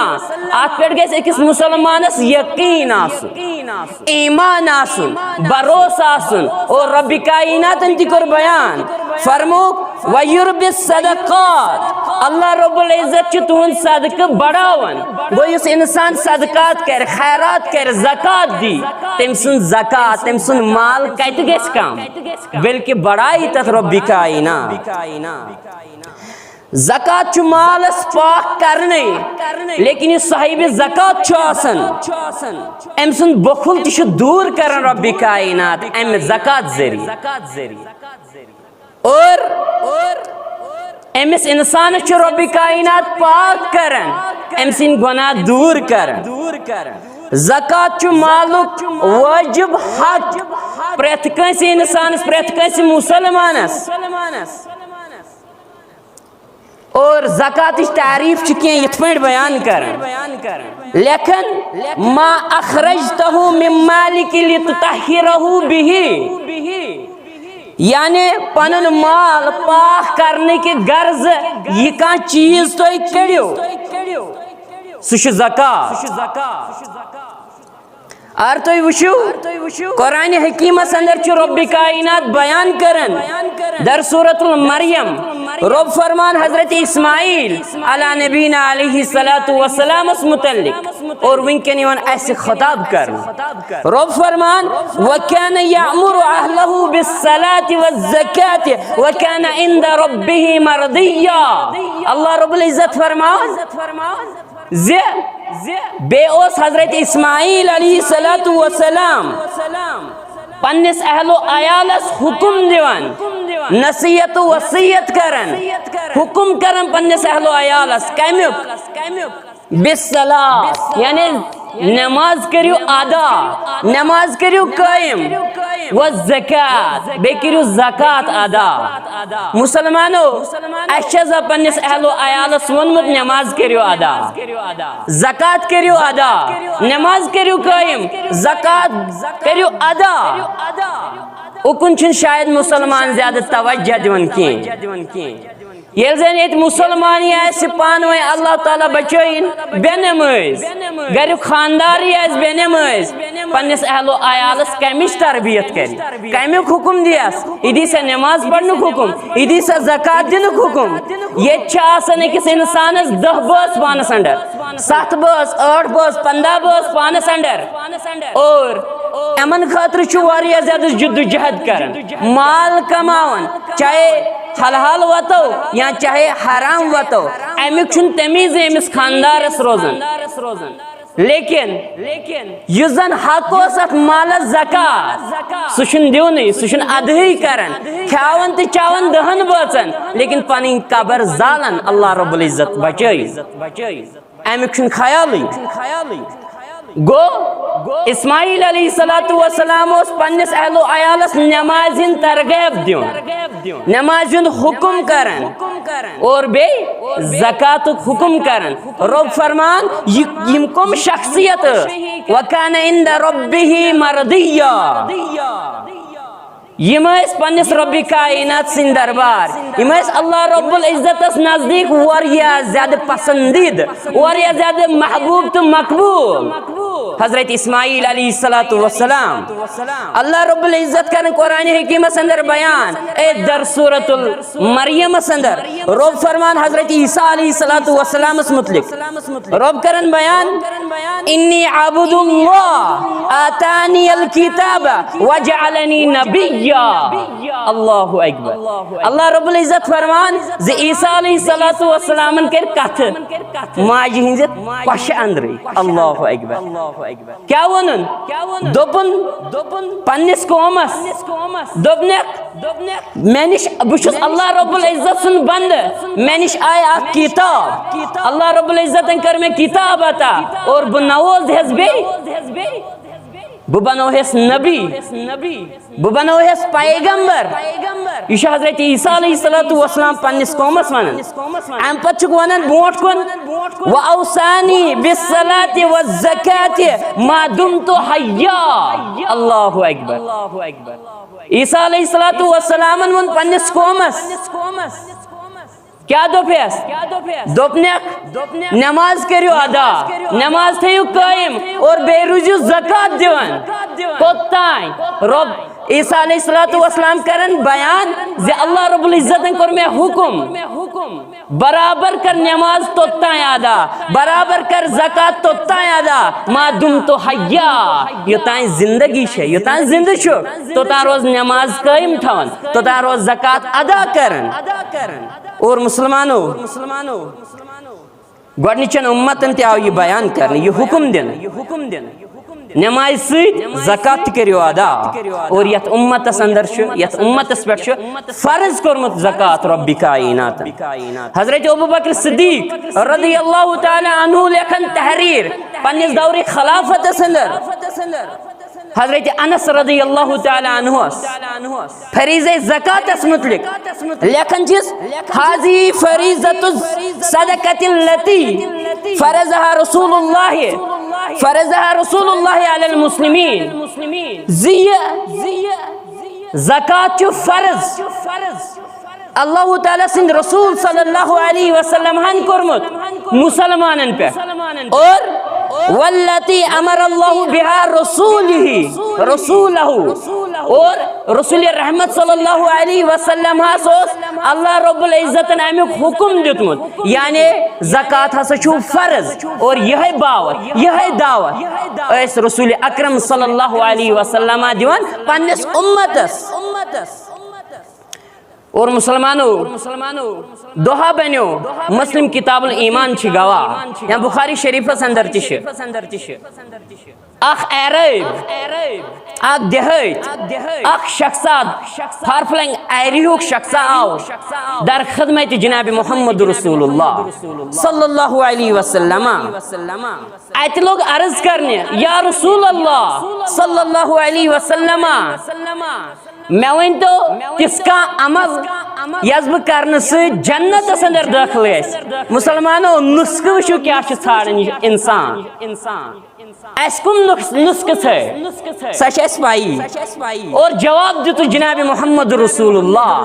اتھ پٮ۪ٹھ گژھِ أکِس مسلمانس یقین آسُن، ایمان آسُن، بھروسہٕ آسُن۔ اور رب کائناتن تہِ کوٚر بیان، فرمووُکھ، "وَيُرْبِي الصَّدَقَاتِ"، اللہ رب العزت چھُ تُہُنٛد صدقہٕ بڑاوان۔ گوٚو یُس انسان صدقات کرِ، خیرات کرِ، زکات دی، تٔمۍ سُنٛد زکات، تٔمۍ سُنٛد مال کتہِ گژھِ کم؟ بلکہ بڑایی تتھ رب کائنات۔ زکات چھُ مالس پاک کرنے، لیکن یُس صاحب زکات چھُ آسان، أمۍ سُنٛد بخل تہِ چھُ دور کران رب کائنات امہِ زکات ذریعہ۔ اور أمِس انسانس چھُ رب کائنات پاک کران، أمۍ سٕنٛدۍ گناہ دور کران۔ زکات چھُ مالُک واجب حق پرٛٮ۪تھ کٲنٛسہِ انسانس، پرٛٮ۪تھ کٲنٛسہِ مسلمانس۔ اور زکاتٕچ تعریف چھِ کینٛہہ یِتھ پٲٹھۍ بیان کران، لیکھان، "ما اخرجتہ من مالک لتطہرہ بہ"، یعنی پنُن مال پاک کرنہٕ کہِ غرضہٕ یہِ کانٛہہ چیٖز تُہۍ کٔڑِو، سُہ چھُ زکات۔ اگر تُہۍ وٕچھِو، قرآن حکیمس اندر چھُ رب کائنات بیان کران، در سورۃ المریم، رب فرمان حضرت اسماعیل علی نبینا علیہ الصلوۃ والسلامس متعلق، اور وٕنکٮ۪ن یِوان اسہِ خطاب کرنہٕ۔ رب فرمان، "وَكَانَ يَأْمُرُ أَهْلَهُ بِالصَّلَاةِ وَالزَّكَاةِ وَكَانَ عِندَ رَبِّهِ مَرْضِيًّا"۔ اللہ رب العزت فرمان زِ بیٚیہِ اوس حضرت اسماعیل علیہ الصلوۃ والسلام پننِس اہل و عیالس حکم دِوان، نصیحت و وصیت کران، حکم کران پننِس اہل و عیالس کمیُک؟ بالصلاة، یعنی نماز کٔرِو ادا، نماز کٔرِو قٲیِم، والزکات، بیٚیہِ کٔرِو زکات ادا۔ مسلمانو، اَسہِ چھا زا پننِس اہل و عیالس ووٚنمُت نماز کٔرِو ادا، زکات کٔرِو ادا، نماز کٔرِو قٲیِم، زکات کٔرِو ادا؟ اُکُن چھُنہٕ شاید مسلمان زیادٕ توجہ دِوان کینٛہہ۔ ییٚلہِ زن ییٚتہِ مسلمانٕے آسہِ پانہٕ ؤنۍ، اللہ تعالیٰ بچٲیِن، بے نمٲز، گریُک خاندارٕے آسہِ بے نمٲز، پننِس اہل و عیالس کمِچ تربیت کرِ؟ کمیُک حکم دِیس؟ یہِ دی سا نماز پرنُک حکم، یہِ دی سا زکات دِنُک حکم؟ ییٚتہِ چھِ آسان أکِس انسانس دہ بٲژ پانس انڈر، ستھ بٲژ، ٲٹھ بٲژ، پنٛداہ بٲژ پانس انڈر۔ اور یِمن خٲطرٕ چھُ واریاہ زیادٕ جدوجہد کران، مال کماوان، چاہے حلال وتو یا چاہے حرام وتو، امیُک چھُنہٕ تمیٖزٕے أمِس خاندارس روزان۔ لیکن یُس زن حق اوس اتھ مالس زکات، سُہ چھُنہٕ دِونٕے، سُہ چھُنہٕ ادہٕے کران، کھیاون تہٕ چاون دہن بٲژن، لیکن پنٕنۍ قبر زالان۔ اللہ رب العزت بچٲیِن۔ امیُک چھُنہٕ خیالٕے۔ گوٚو، اسماعیل علیہ الصلوۃ والسلام اوس پننِس اہل و عیالس نمازِ ہُنٛد ترغیب دیُن، نمازِ ہُنٛد حکم کران اور بیٚیہِ زکاتُک حکم کران۔ رب فرمان، یہِ، یِم کم شخصیت ٲس؟ وَكَانَ عِنْدَ رَبِّهِ مَرْضِيًّا۔ یِم ٲسۍ پننِس رۄبِ کائنات سٕنٛدۍ دربار، یِم ٲسۍ اللہ رب العزتس نزدیٖک واریاہ زیادٕ پسندیدٕ، واریاہ زیادٕ محبوب تہٕ مقبول۔ حضرت اسماعیل علیہ الصلوۃ والسلام۔ اللہ رب العزت کرن قرآن حکیمس اندر بیان، اے در سورۃ المریمس اندر رب فرمان حضرت عیسیٰ علیہ الصلوۃ والسلامس متعلق، رب کرن بیان، انی عبد اللہ آتانی الکتاب وجعلنی نبیا۔ اللہ اکبر۔ اللہ رب العزت فرمان زِ عیسیٰ علیہ الصلوۃ والسلامن کر کتھ ماجہِ ہٕنٛزِ کۄشہِ اندرٕے۔ اللہ اکبر۔ کیٛاہ ووٚنُن؟ دوٚپُن، دوٚپُن پننِس قومس، دوٚپنکھ، مےٚ نِش، بہٕ چھُس اللہ رب العزت سُنٛد بندٕ، مےٚ نِش آیہِ اکھ کتاب۔ اللہ رب العزتن کٔر مےٚ کتاب عطا اور بہٕ نووس بیٚیہِ، بہٕ بنووہس نبی، بہٕ بنووہس پیغمبر۔ یہِ چھُ حضرت عیسیٰ علیہ الصلوۃ والسلام پننِس قومس ونان۔ امہِ پتہٕ چھُکھ ونان برونٛٹھ کُن، وَأَوْصَانِي بِالصَّلَاةِ وَالزَّكَاةِ مَا دُمْتُ حَيًّا۔ اللہ اکبر۔ عیسیٰ علیہ الصلوۃ والسلامن ووٚن پننِس قومس، کیٛاہ دوٚپہس؟ دوٚپنکھ، نماز کٔرِو ادا، نماز تھٲیِو قٲیِم اور بیٚیہِ روٗزِو زکوٰۃ دِوان۔ کوٚت تام؟ رب عیسیٰ علیہ الصلوۃ والسلام کرن بیان زِ اللہ رب العزتن کوٚر مےٚ حکم، برابر کر نماز توٚت تام ادا، برابر کر زکوٰۃ توٚت تام ادا، ما دمت حیا، یوٚتام زندگی چھےٚ، یوٚتام زندٕ چھُ، توٚتام روز نماز قٲیِم تھاوان، توٚتام روز زکوٰۃ ادا کران۔ اور مسلمانو، گۄڈنِچن اُمتن تہِ آو یہِ بیان کرنہٕ، یہِ حُکم دِنہٕ، نمازِ سۭتۍ زکوٰۃ تہِ کٔرِو ادا۔ اور یتھ اُمتس اندر چھُ، یتھ اُمتس پٮ۪ٹھ چھُ فرض کوٚرمُت زکوٰۃ رۄبِ کائناتن۔ حضرت ابوبکر صدیق رضی اللہ تعالیٰ عنہ لیکھن تحریر پننِس دورِ خلافتس اندر۔ حضرت انس رضی اللہ تعالیٰ عنہس فریضہ زکوٰۃس متعلق لیکھان چھِس، هذه فريضة الصدقة التي فرضها رسول الله، فرضها رسول الله على المسلمين۔ زِ یہِ زکوٰۃ چھُ فرض، اللہ تعالیٰ سٕنٛدِ رسول صلی اللہ علیہ وسلم ہن کوٚرمُت مسلمانن پٮ۪ٹھ۔ اور والتي امر اللہ بها رسولہ، رسولہ، اور رسول رحمت صلی اللہ علیہ وسلم ہس اوس اللہ رب العزتن امیُک حکم دیُتمُت، یعنی زکوٰۃ ہسا چھُ فرض۔ اور یہے باوت، یہے دعوت ٲسۍ رسول اکرم صلی اللہ علیہ وسلم دِوان پننِس اُمتس۔ اور مسلمانو، دۄہا بنیو، مسلم کتاب الایمان چھِ گواہ، یا بخاری شریفس اندر تہِ چھِ۔ اکھ عرب، اکھ دیہٲتۍ، اکھ شخصا، فارفلنگ ایریہُک شخصا آو در خدمت جناب محمد رسول اللہ صلی اللہ علیہ وسلم۔ اتہِ لوٚگ عرض کرنہِ، یا رسول اللہ صلی اللہ علیہ وسلم، مےٚ ؤنۍ تو، تِژھ کانٛہہ عمل یۄس بہٕ کرنہٕ سۭتۍ جنتس اندر دٲخل گژھِ؟ مسلمانو، نسخہٕ وٕچھِو کیٛاہ چھُ ژھانڈان یہِ انسان۔ اسہِ کم نسخہٕ، نسخہٕ چھے؟ سۄ چھِ اسہِ پایی۔ اور جواب دیُت جناب محمد رسول اللہ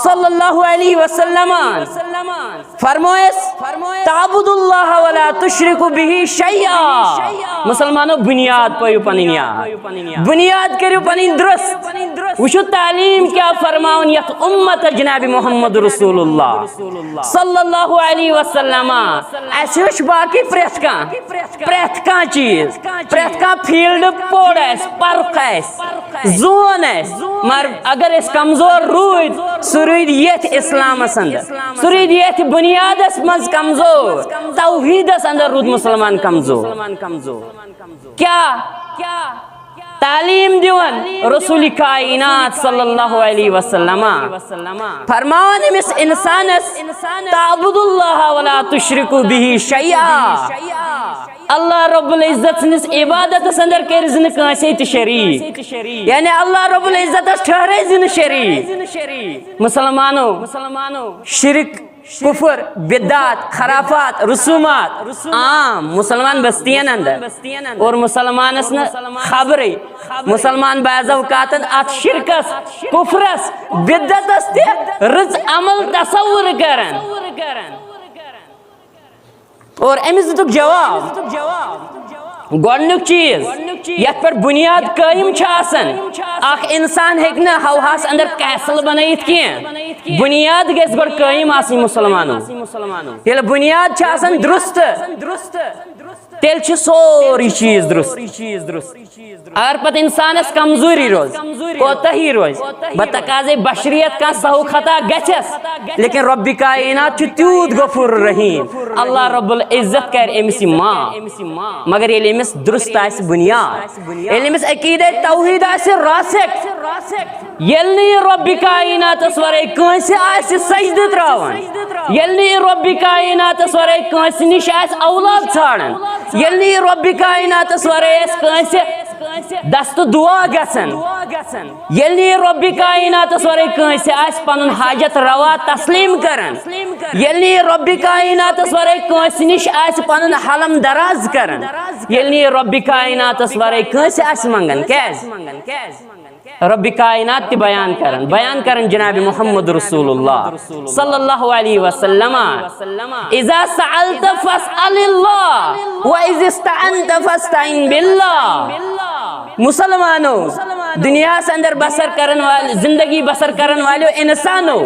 صلی اللہ علیہ وسلم۔ فرمویس، تعبد اللہ ولا تشرک بہ شیئا۔ مسلمانو، بنیاد پٲیِو پنٕنۍ یاد، بنیاد کٔرِو پنٕنۍ درست۔ وٕچھِو تعلیٖم کیٛاہ فرماوان یتھ اُمتس جناب محمد رسول اللہ صلی اللہ علیہ وسلم۔ اسہِ ہیوٚچھ باقٕے پرٛٮ۪تھ کانٛہہ، پرٛٮ۪تھ کانٛہہ چیٖز، پرٛٮ۪تھ کانٛہہ فیلڈ پوٚر اسہِ، پرُکھ اسہِ، زون اسہِ، مگر اگر أسۍ کمزور روٗدۍ، سُہ روٗدۍ یتھ اسلامس اندر، سُہ روٗدۍ یتھ بنیادس منٛز کمزور، توحیدس اندر روٗد مسلمان کمزور۔ کیٛاہ؟ تعلیٖم دِوان رسول کائنات صلی اللہ علیہ وسلم۔ فرماوان أمِس انسانس، تعبد اللہ ولا تشرک بہ شیئا۔ اللہ رب العزت سٕنٛدِس عبادتس اندر کٔرۍ زِ نہٕ کٲنٛسے تہِ شریٖک، یعنی اللہ رب العزتس ٹھہرٲے زِ نہٕ شریٖک۔ مسلمانو، شرک، کفر، بدعت، خرافات، رسومات عام مسلمان بستین اندر اور مسلمانس نہٕ خبرے۔ مسلمان بعض اوقاتن اتھ شرکس، کفرس، بدعتس تہِ رٕژ عمل تصور کران۔ اور أمِس دِتُکھ جواب، گۄڈٕنیُک چیٖز، یَتھ پٮ۪ٹھ بُنیاد قٲیِم چھِ آسان، اَکھ اِنسان ہیٚکہِ نہٕ ہواہَس اَندَر castle بَنٲیِتھ کینٛہہ۔ بُنیاد گژھِ گۄڈٕ قٲیِم آسٕنۍ مُسلمانو۔ ییٚلہِ بُنیاد چھِ آسان درُست، تیٚلہِ چھُ سورُے چیٖز درُست۔ اگر پتہٕ انسانس کمزوری روز، کوتاہی روز، بتقاضے بشریت کانٛہہ سہو خطا گژھس، لیکن رب کائنات چھُ تیوٗت غفور رحیم، اللہ رب العزت کرِ أمِس یہِ معاف۔ مگر ییٚلہِ أمِس درست آسہِ بُنیاد، ییٚلہِ أمِس عقیدے توحید آسہِ راسخ، ییٚلہِ نہٕ یہِ رب کائناتس ورٲے کٲنٛسہِ آسہِ سجدٕ تراوان، ییٚلہِ نہٕ یہِ رب کائناتس ورٲے کٲنٛسہِ نِش آسہِ اولاد ژھانڈان، ییٚلہِ نہٕ یہِ رب کائناتس ورٲے آسہِ کٲنٛسہِ دست دعا گژھان، ییٚلہِ نہٕ یہِ رب کائناتس ورٲے کٲنٛسہِ آسہِ پنُن حاجت روا تسلیم کران، ییٚلہِ نہٕ یہِ رب کائناتس ورٲے کٲنٛسہِ نِش آسہِ پنُن حلم دراز کران، ییٚلہِ نہٕ یہِ رب کائناتس ورٲے کٲنٛسہِ آسہِ منگان، کیازِ؟ رب کائنات تہِ بیان کران، بیان کران جناب محمد رسول اللہ صلی اللہ علیہ وسلم، اذا سألت فاسأل اللہ و اذا استعنت فاستعن باللہ۔ مسلمانو، دنیاہس اندر بسر کرن وال، زندگی بسر کرن والیو انسانو،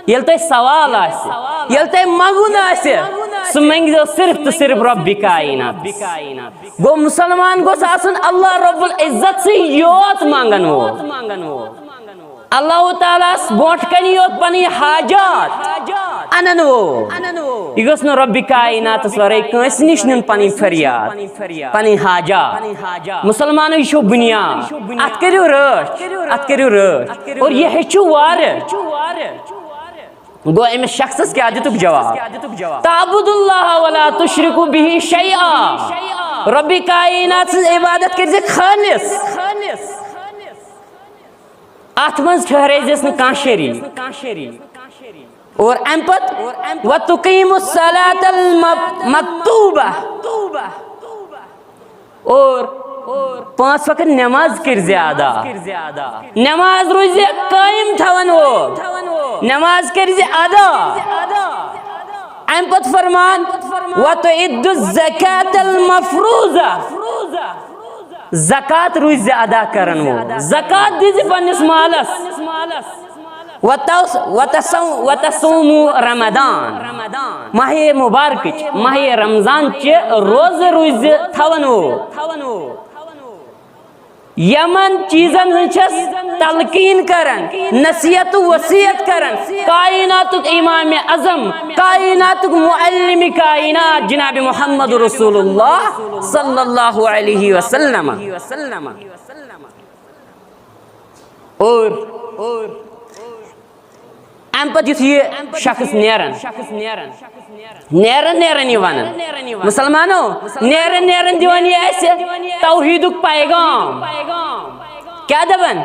ییٚلہِ تۄہہِ سوال آسہِ، ییٚلہِ تۄہہِ منٛگُن آسہِ، سُہ مٔنٛگزیو صرف تہٕ صرف رب کائنات۔ گوٚو، مسلمان گوٚژھ آسُن اللہ رب العزت سٕے یوت منٛگن وول، اللہ تعالیٰ ہس برونٛٹھ کنہِ یوت پنٕنۍ حاجات انن وول۔ یہِ گوٚژھ نہٕ رب کائناتس ورٲے کٲنٛسہِ نِش نیُن پنٕنۍ فریاد، پنٕنۍ حاجات۔ مسلمانو، یہِ چھُ بُنیاد، اتھ کٔرِو رٲچھ، اتھ کٔرِو رٲچھ۔ اور یہِ ہیٚچھِو وارٕ۔ گوٚو، أمِس شخصس کیٛاہ دِتُکھ جواب؟ تعبد اللہ ولا تشرک بہ شیئا۔ رب کائنات سٕنٛز عبادت کٔرزِ خالص۔ اتھ منٛز ٹھہرٲیزٮ۪س نہٕ کانٛہہ شریٖک۔ اور امہِ پتہٕ، وتقیم الصلاۃ المکتوبہ۔ اور پانٛژھ وقت نماز کٔرزِ ادا۔ نماز روزِ قٲیِم تھاون وول۔ نماز کٔرزِ ادا۔ امہِ پتہٕ فرمان، وتؤدِ الزکاۃ المفروضہ۔ زکات روزِ ادا کرن وول۔ زکات دیزِ پننِس مالس۔ وتس-، وتسو-، وتصوموا رمضان۔ ماہ مبارکٕچ، ماہ رمضان چہِ روزٕ روزِ تھاون وول۔ یمن چیزن ہٕنٛز چھس تلقین کران، نصیحت و وصیت کران کائناتک امام اعظم، کائناتک معلم کائنات جناب محمد رسول اللہ صلی اللہ علیہ وسلم۔ اور امہِ پتہٕ یُتھ یہِ شخص نیران، نیران نیران یہِ ونان، مسلمانو، نیران نیران دِوان یہِ اسہِ توحیدُک پیغام۔ کیٛاہ دپان؟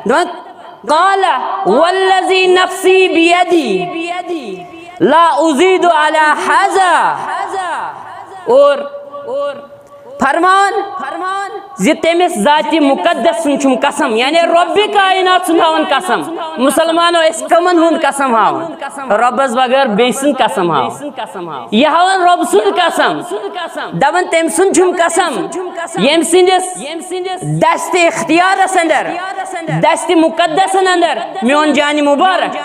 دپان، قال والذی نفسی بیدی لا ازید علی ھذا۔ اور فرمان، فرمان زِ تٔمِس ذاتِ مُقدس سُنٛد چھُم قسم، یعنی رۄبِ کائنات سُنٛد ہاوان قسم۔ مسلمانو، أسۍ کَمن ہُنٛد قسم ہاوان؟ رۄبَس بغٲر بیٚیہِ سُنٛد قسم ہاوان۔ یہِ ہاوان رۄب سُنٛد قسم، دَپان تٔمۍ سُنٛد چھُم قسم، ییٚمہِ سٕنٛدِس دستِ اختیارس اندر، دستِ مُقدسن اندر میون جانِ مُبارک،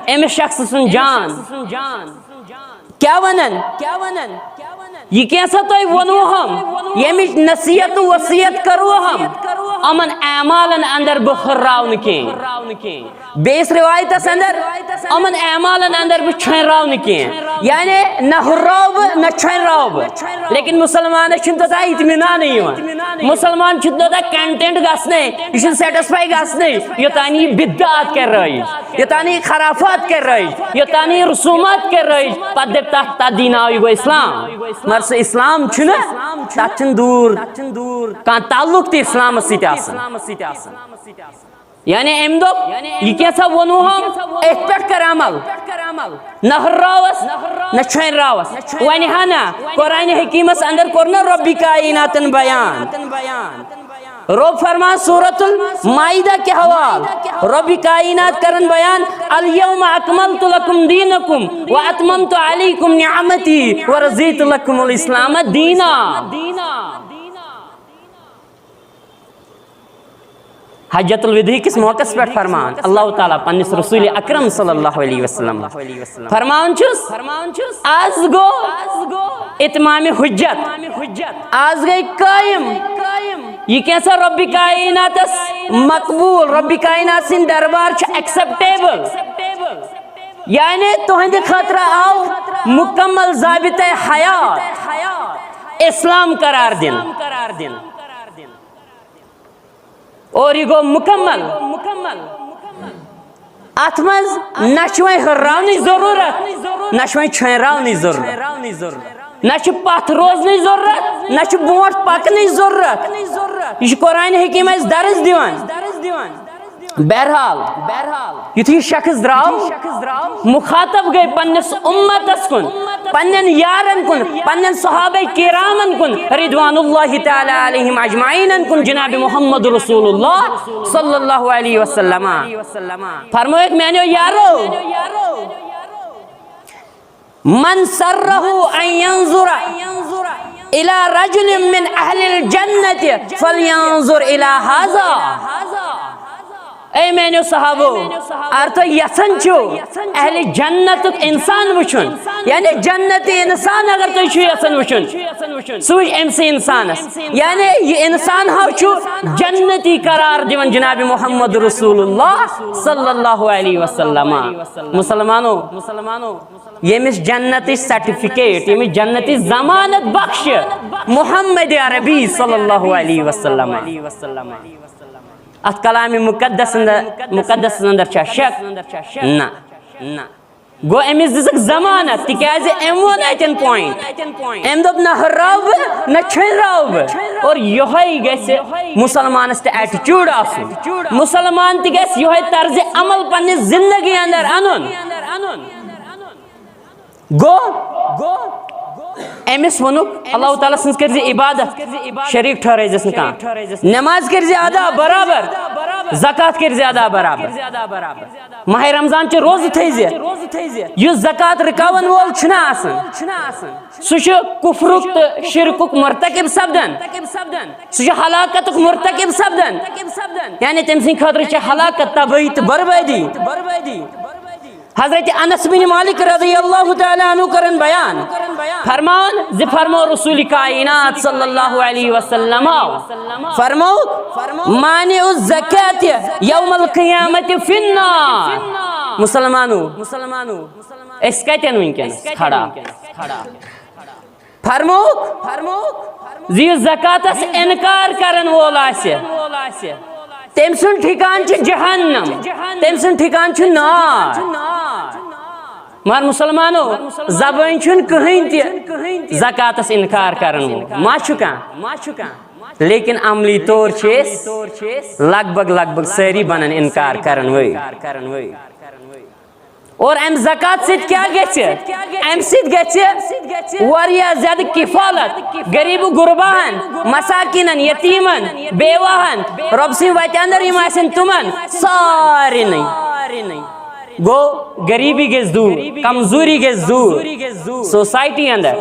أمِس شخصہٕ سُنٛد جان۔ کیٛاہ ونان؟ یہِ کینٛژھا تۄہہِ ووٚنوُہم، ییٚمِچ نصیحت تہٕ وصیت کٔروُہم، یِمن اعمالن اندر بہٕ ہُرراو نہٕ کینٛہہ۔ بیٚیِس روایتس اندر، یِمن اعمالن اندر بہٕ چھۄنراو نہٕ کینٛہہ۔ یعنی نہ ہُرراو بہٕ، نہ چھۄنراو بہٕ۔ لیکن مسلمانس چھُنہٕ توٚتام اطمینانٕے یِوان۔ مسلمان چھُنہٕ توٚتام content گژھنٕے۔ یہِ چھُنہٕ satisfy گژھنٕے، یوٚتام یہِ بدعات کرِ رٲیِج، یوٚتام یہِ خرافات کرِ رٲیِج، یوٚتام یہِ رسومات کرِ رٲیِج، پتہٕ دَپہِ تَتھ، تَتھ دی ناو یہِ گوٚو اسلام۔ مگر سُہ اسلام چھُنہٕ، تَتھ چھُنہٕ دوٗر کانٛہہ تعلق تہِ اسلامس سۭتۍ آسان۔ یعنی أمۍ دوٚپ، یہِ کینٛژھا ووٚنوُہم، أتھۍ پٮ۪ٹھ کر عمل۔ نہ ہُرراوس، نہ چھۄنراوس۔ وۄنۍ ہا نہ، قرآن حکیمس اندر کوٚر نہ رۄبِ کائناتن بیان۔ رب فرمان سورة المائدہ کے حوال، رب کائنات کرن بیان، الیوم اکملت لکم دینکم و اتممت علیکم نعمتی و رضیت لکم الاسلام دینا۔ حجۃ الوداع کس موقعس پٮ۪ٹھ فرمان اللہ تعالیٰ پننس رسول اکرم صلی اللہ علیہ وسلم فرمان چھس، آز گو اتمام حجت، آز گئی قائم۔ یہ کیسا رب کائناتس مقبول، رب کائنات سن دربار چھ ایکسپٹیبل۔ یعنی تہندِ خٲطرٕ آو مکمل ضابطہ حیات اسلام قرار دن۔ اور یہ گو مکمل۔ اتھ منٛز نہ چھُ وۄنۍ ہُرراونٕچ ضروٗرت، نہ چھُ وۄنۍ چھٲنۍ راونٕچ ضروٗرت، نہ چھُ پتھ روزنٕچ ضروٗرت، نہ چھُ برونٛٹھ پکنٕچ ضروٗرت۔ یہ چھُ قرآن حکیم اسہِ درس دِوان۔ بہرحال، یُتھُے یہِ شخص درٛاو، مخاطب گٔے پننِس اُمتس کُن، پننٮ۪ن یارن کُن، پننٮ۪ن صحابہ کرامن کُن، رضوان اللہ تعالیٰ علیہم اجمعینن کُن، جناب محمد رسول اللہ صلی اللہ علیہ وسلم۔ فرمٲیِکھ میانیو یارو، من سرہ ان ینظر الی رجل من اہل الجنت فلینظر الی ھذا۔ اے میانیو صحابو، اگر تُہۍ یژھان چھِو اہل جنتُک انسان وٕچھُن، یعنی جنتی انسان اگر تُہۍ چھِو یژھان وٕچھُن، سُہ وٕچھ أمۍ سٕے انسانس۔ یعنی یہ انسان ہاو چھُ جنتی قرار دِوان جناب محمد رسول اللہ صلی اللہ علیہ وسلم۔ مسلمانو، ییٚمِس جنتٕچ سرٹیفکیٹ، ییٚمِس جنتٕچ ضمانت بخش محمد عربی صلی اللہ علیہ وسلم۔ اتھ کلام مقدس اندر، مقدس اندر چھا شک؟ نہ۔ گو أمِس دِژٕکھ ضمانت، تِکیازِ أمۍ ووٚن اتٮ۪ن پوینٹ۔ أمۍ دوٚپ، نہ ہُرراو بہٕ، نہ چھٔنراو بہٕ۔ اور یۄہے گژھِ مسلمانس تہِ ایٹیچیوڈ آسُن۔ مسلمان تہِ گژھِ یۄہے طرزِ عمل پننہِ زندگی اندر انُن۔ گو، أمِس ووٚنُکھ، اللہ تعالیٰ سٕنٛز کٔرزِ عبادت، شریک ٹھہرٲیزٮ۪س نہٕ کانٛہہ۔ نماز کٔرزِ ادا برابر، زکوٰۃ کٔرزِ ادا برابر۔ ماہ رمضان چہِ روزٕ تھٲیزِ۔ یُس زکوٰۃ رُکاون وول چھُنہ آسان، سُہ چھُ کفرُک تہٕ شرکُک مرتکب سپدان۔ سُہ چھُ ہلاکتُک مرتکب سپدان۔ یعنی تٔمۍ سٕنٛدِ خٲطرٕ چھِ ہلاکت، تبٲہی تہٕ بربٲدی۔ حضرت انس بن مالک رضی اللہ تعالیٰ عنہ کرن بیان، فرمان زِ فرمو رسول کائنات صلی اللہ علیہ وسلم، فرمو، مانع الزکاة یوم القیامت فی النار۔ مسلمانو، أسۍ کتٮ۪ن وٕنکیٚنس کھڑا؟ فرمووُکھ، فرمووُکھ زِ یُس زکاتس انکار کرن وول آسہِ، تٔمۍ سُنٛد ٹھکان چھُ جہنم، تٔمۍ سُنٛد ٹھکان چھُ نار۔ مگر مسلمانو، زبٲنۍ چھُنہٕ کٕہٕنۍ تہِ زکاتس انکار کرن وول۔ ما چھُ کانٛہہ؟ لیکن عملی طور چھِ أسۍ لگ بگ، لگ بگ سٲری بنان انکار کرن وٲلۍ۔ اور امہِ زکات سۭتۍ کیٛاہ گژھِ؟ امہِ سۭتۍ گژھِ واریاہ زیادٕ کفالت غریب و غرباہن، مساکینن، یتیمن، بیواہن، رۄب سٕنٛدِ وتہِ اندر یِم آسن تِمن سارنٕے۔ گوٚو غریبی گژھِ دوٗر، کمزوری گژھِ دوٗر سوسایٹی اندر۔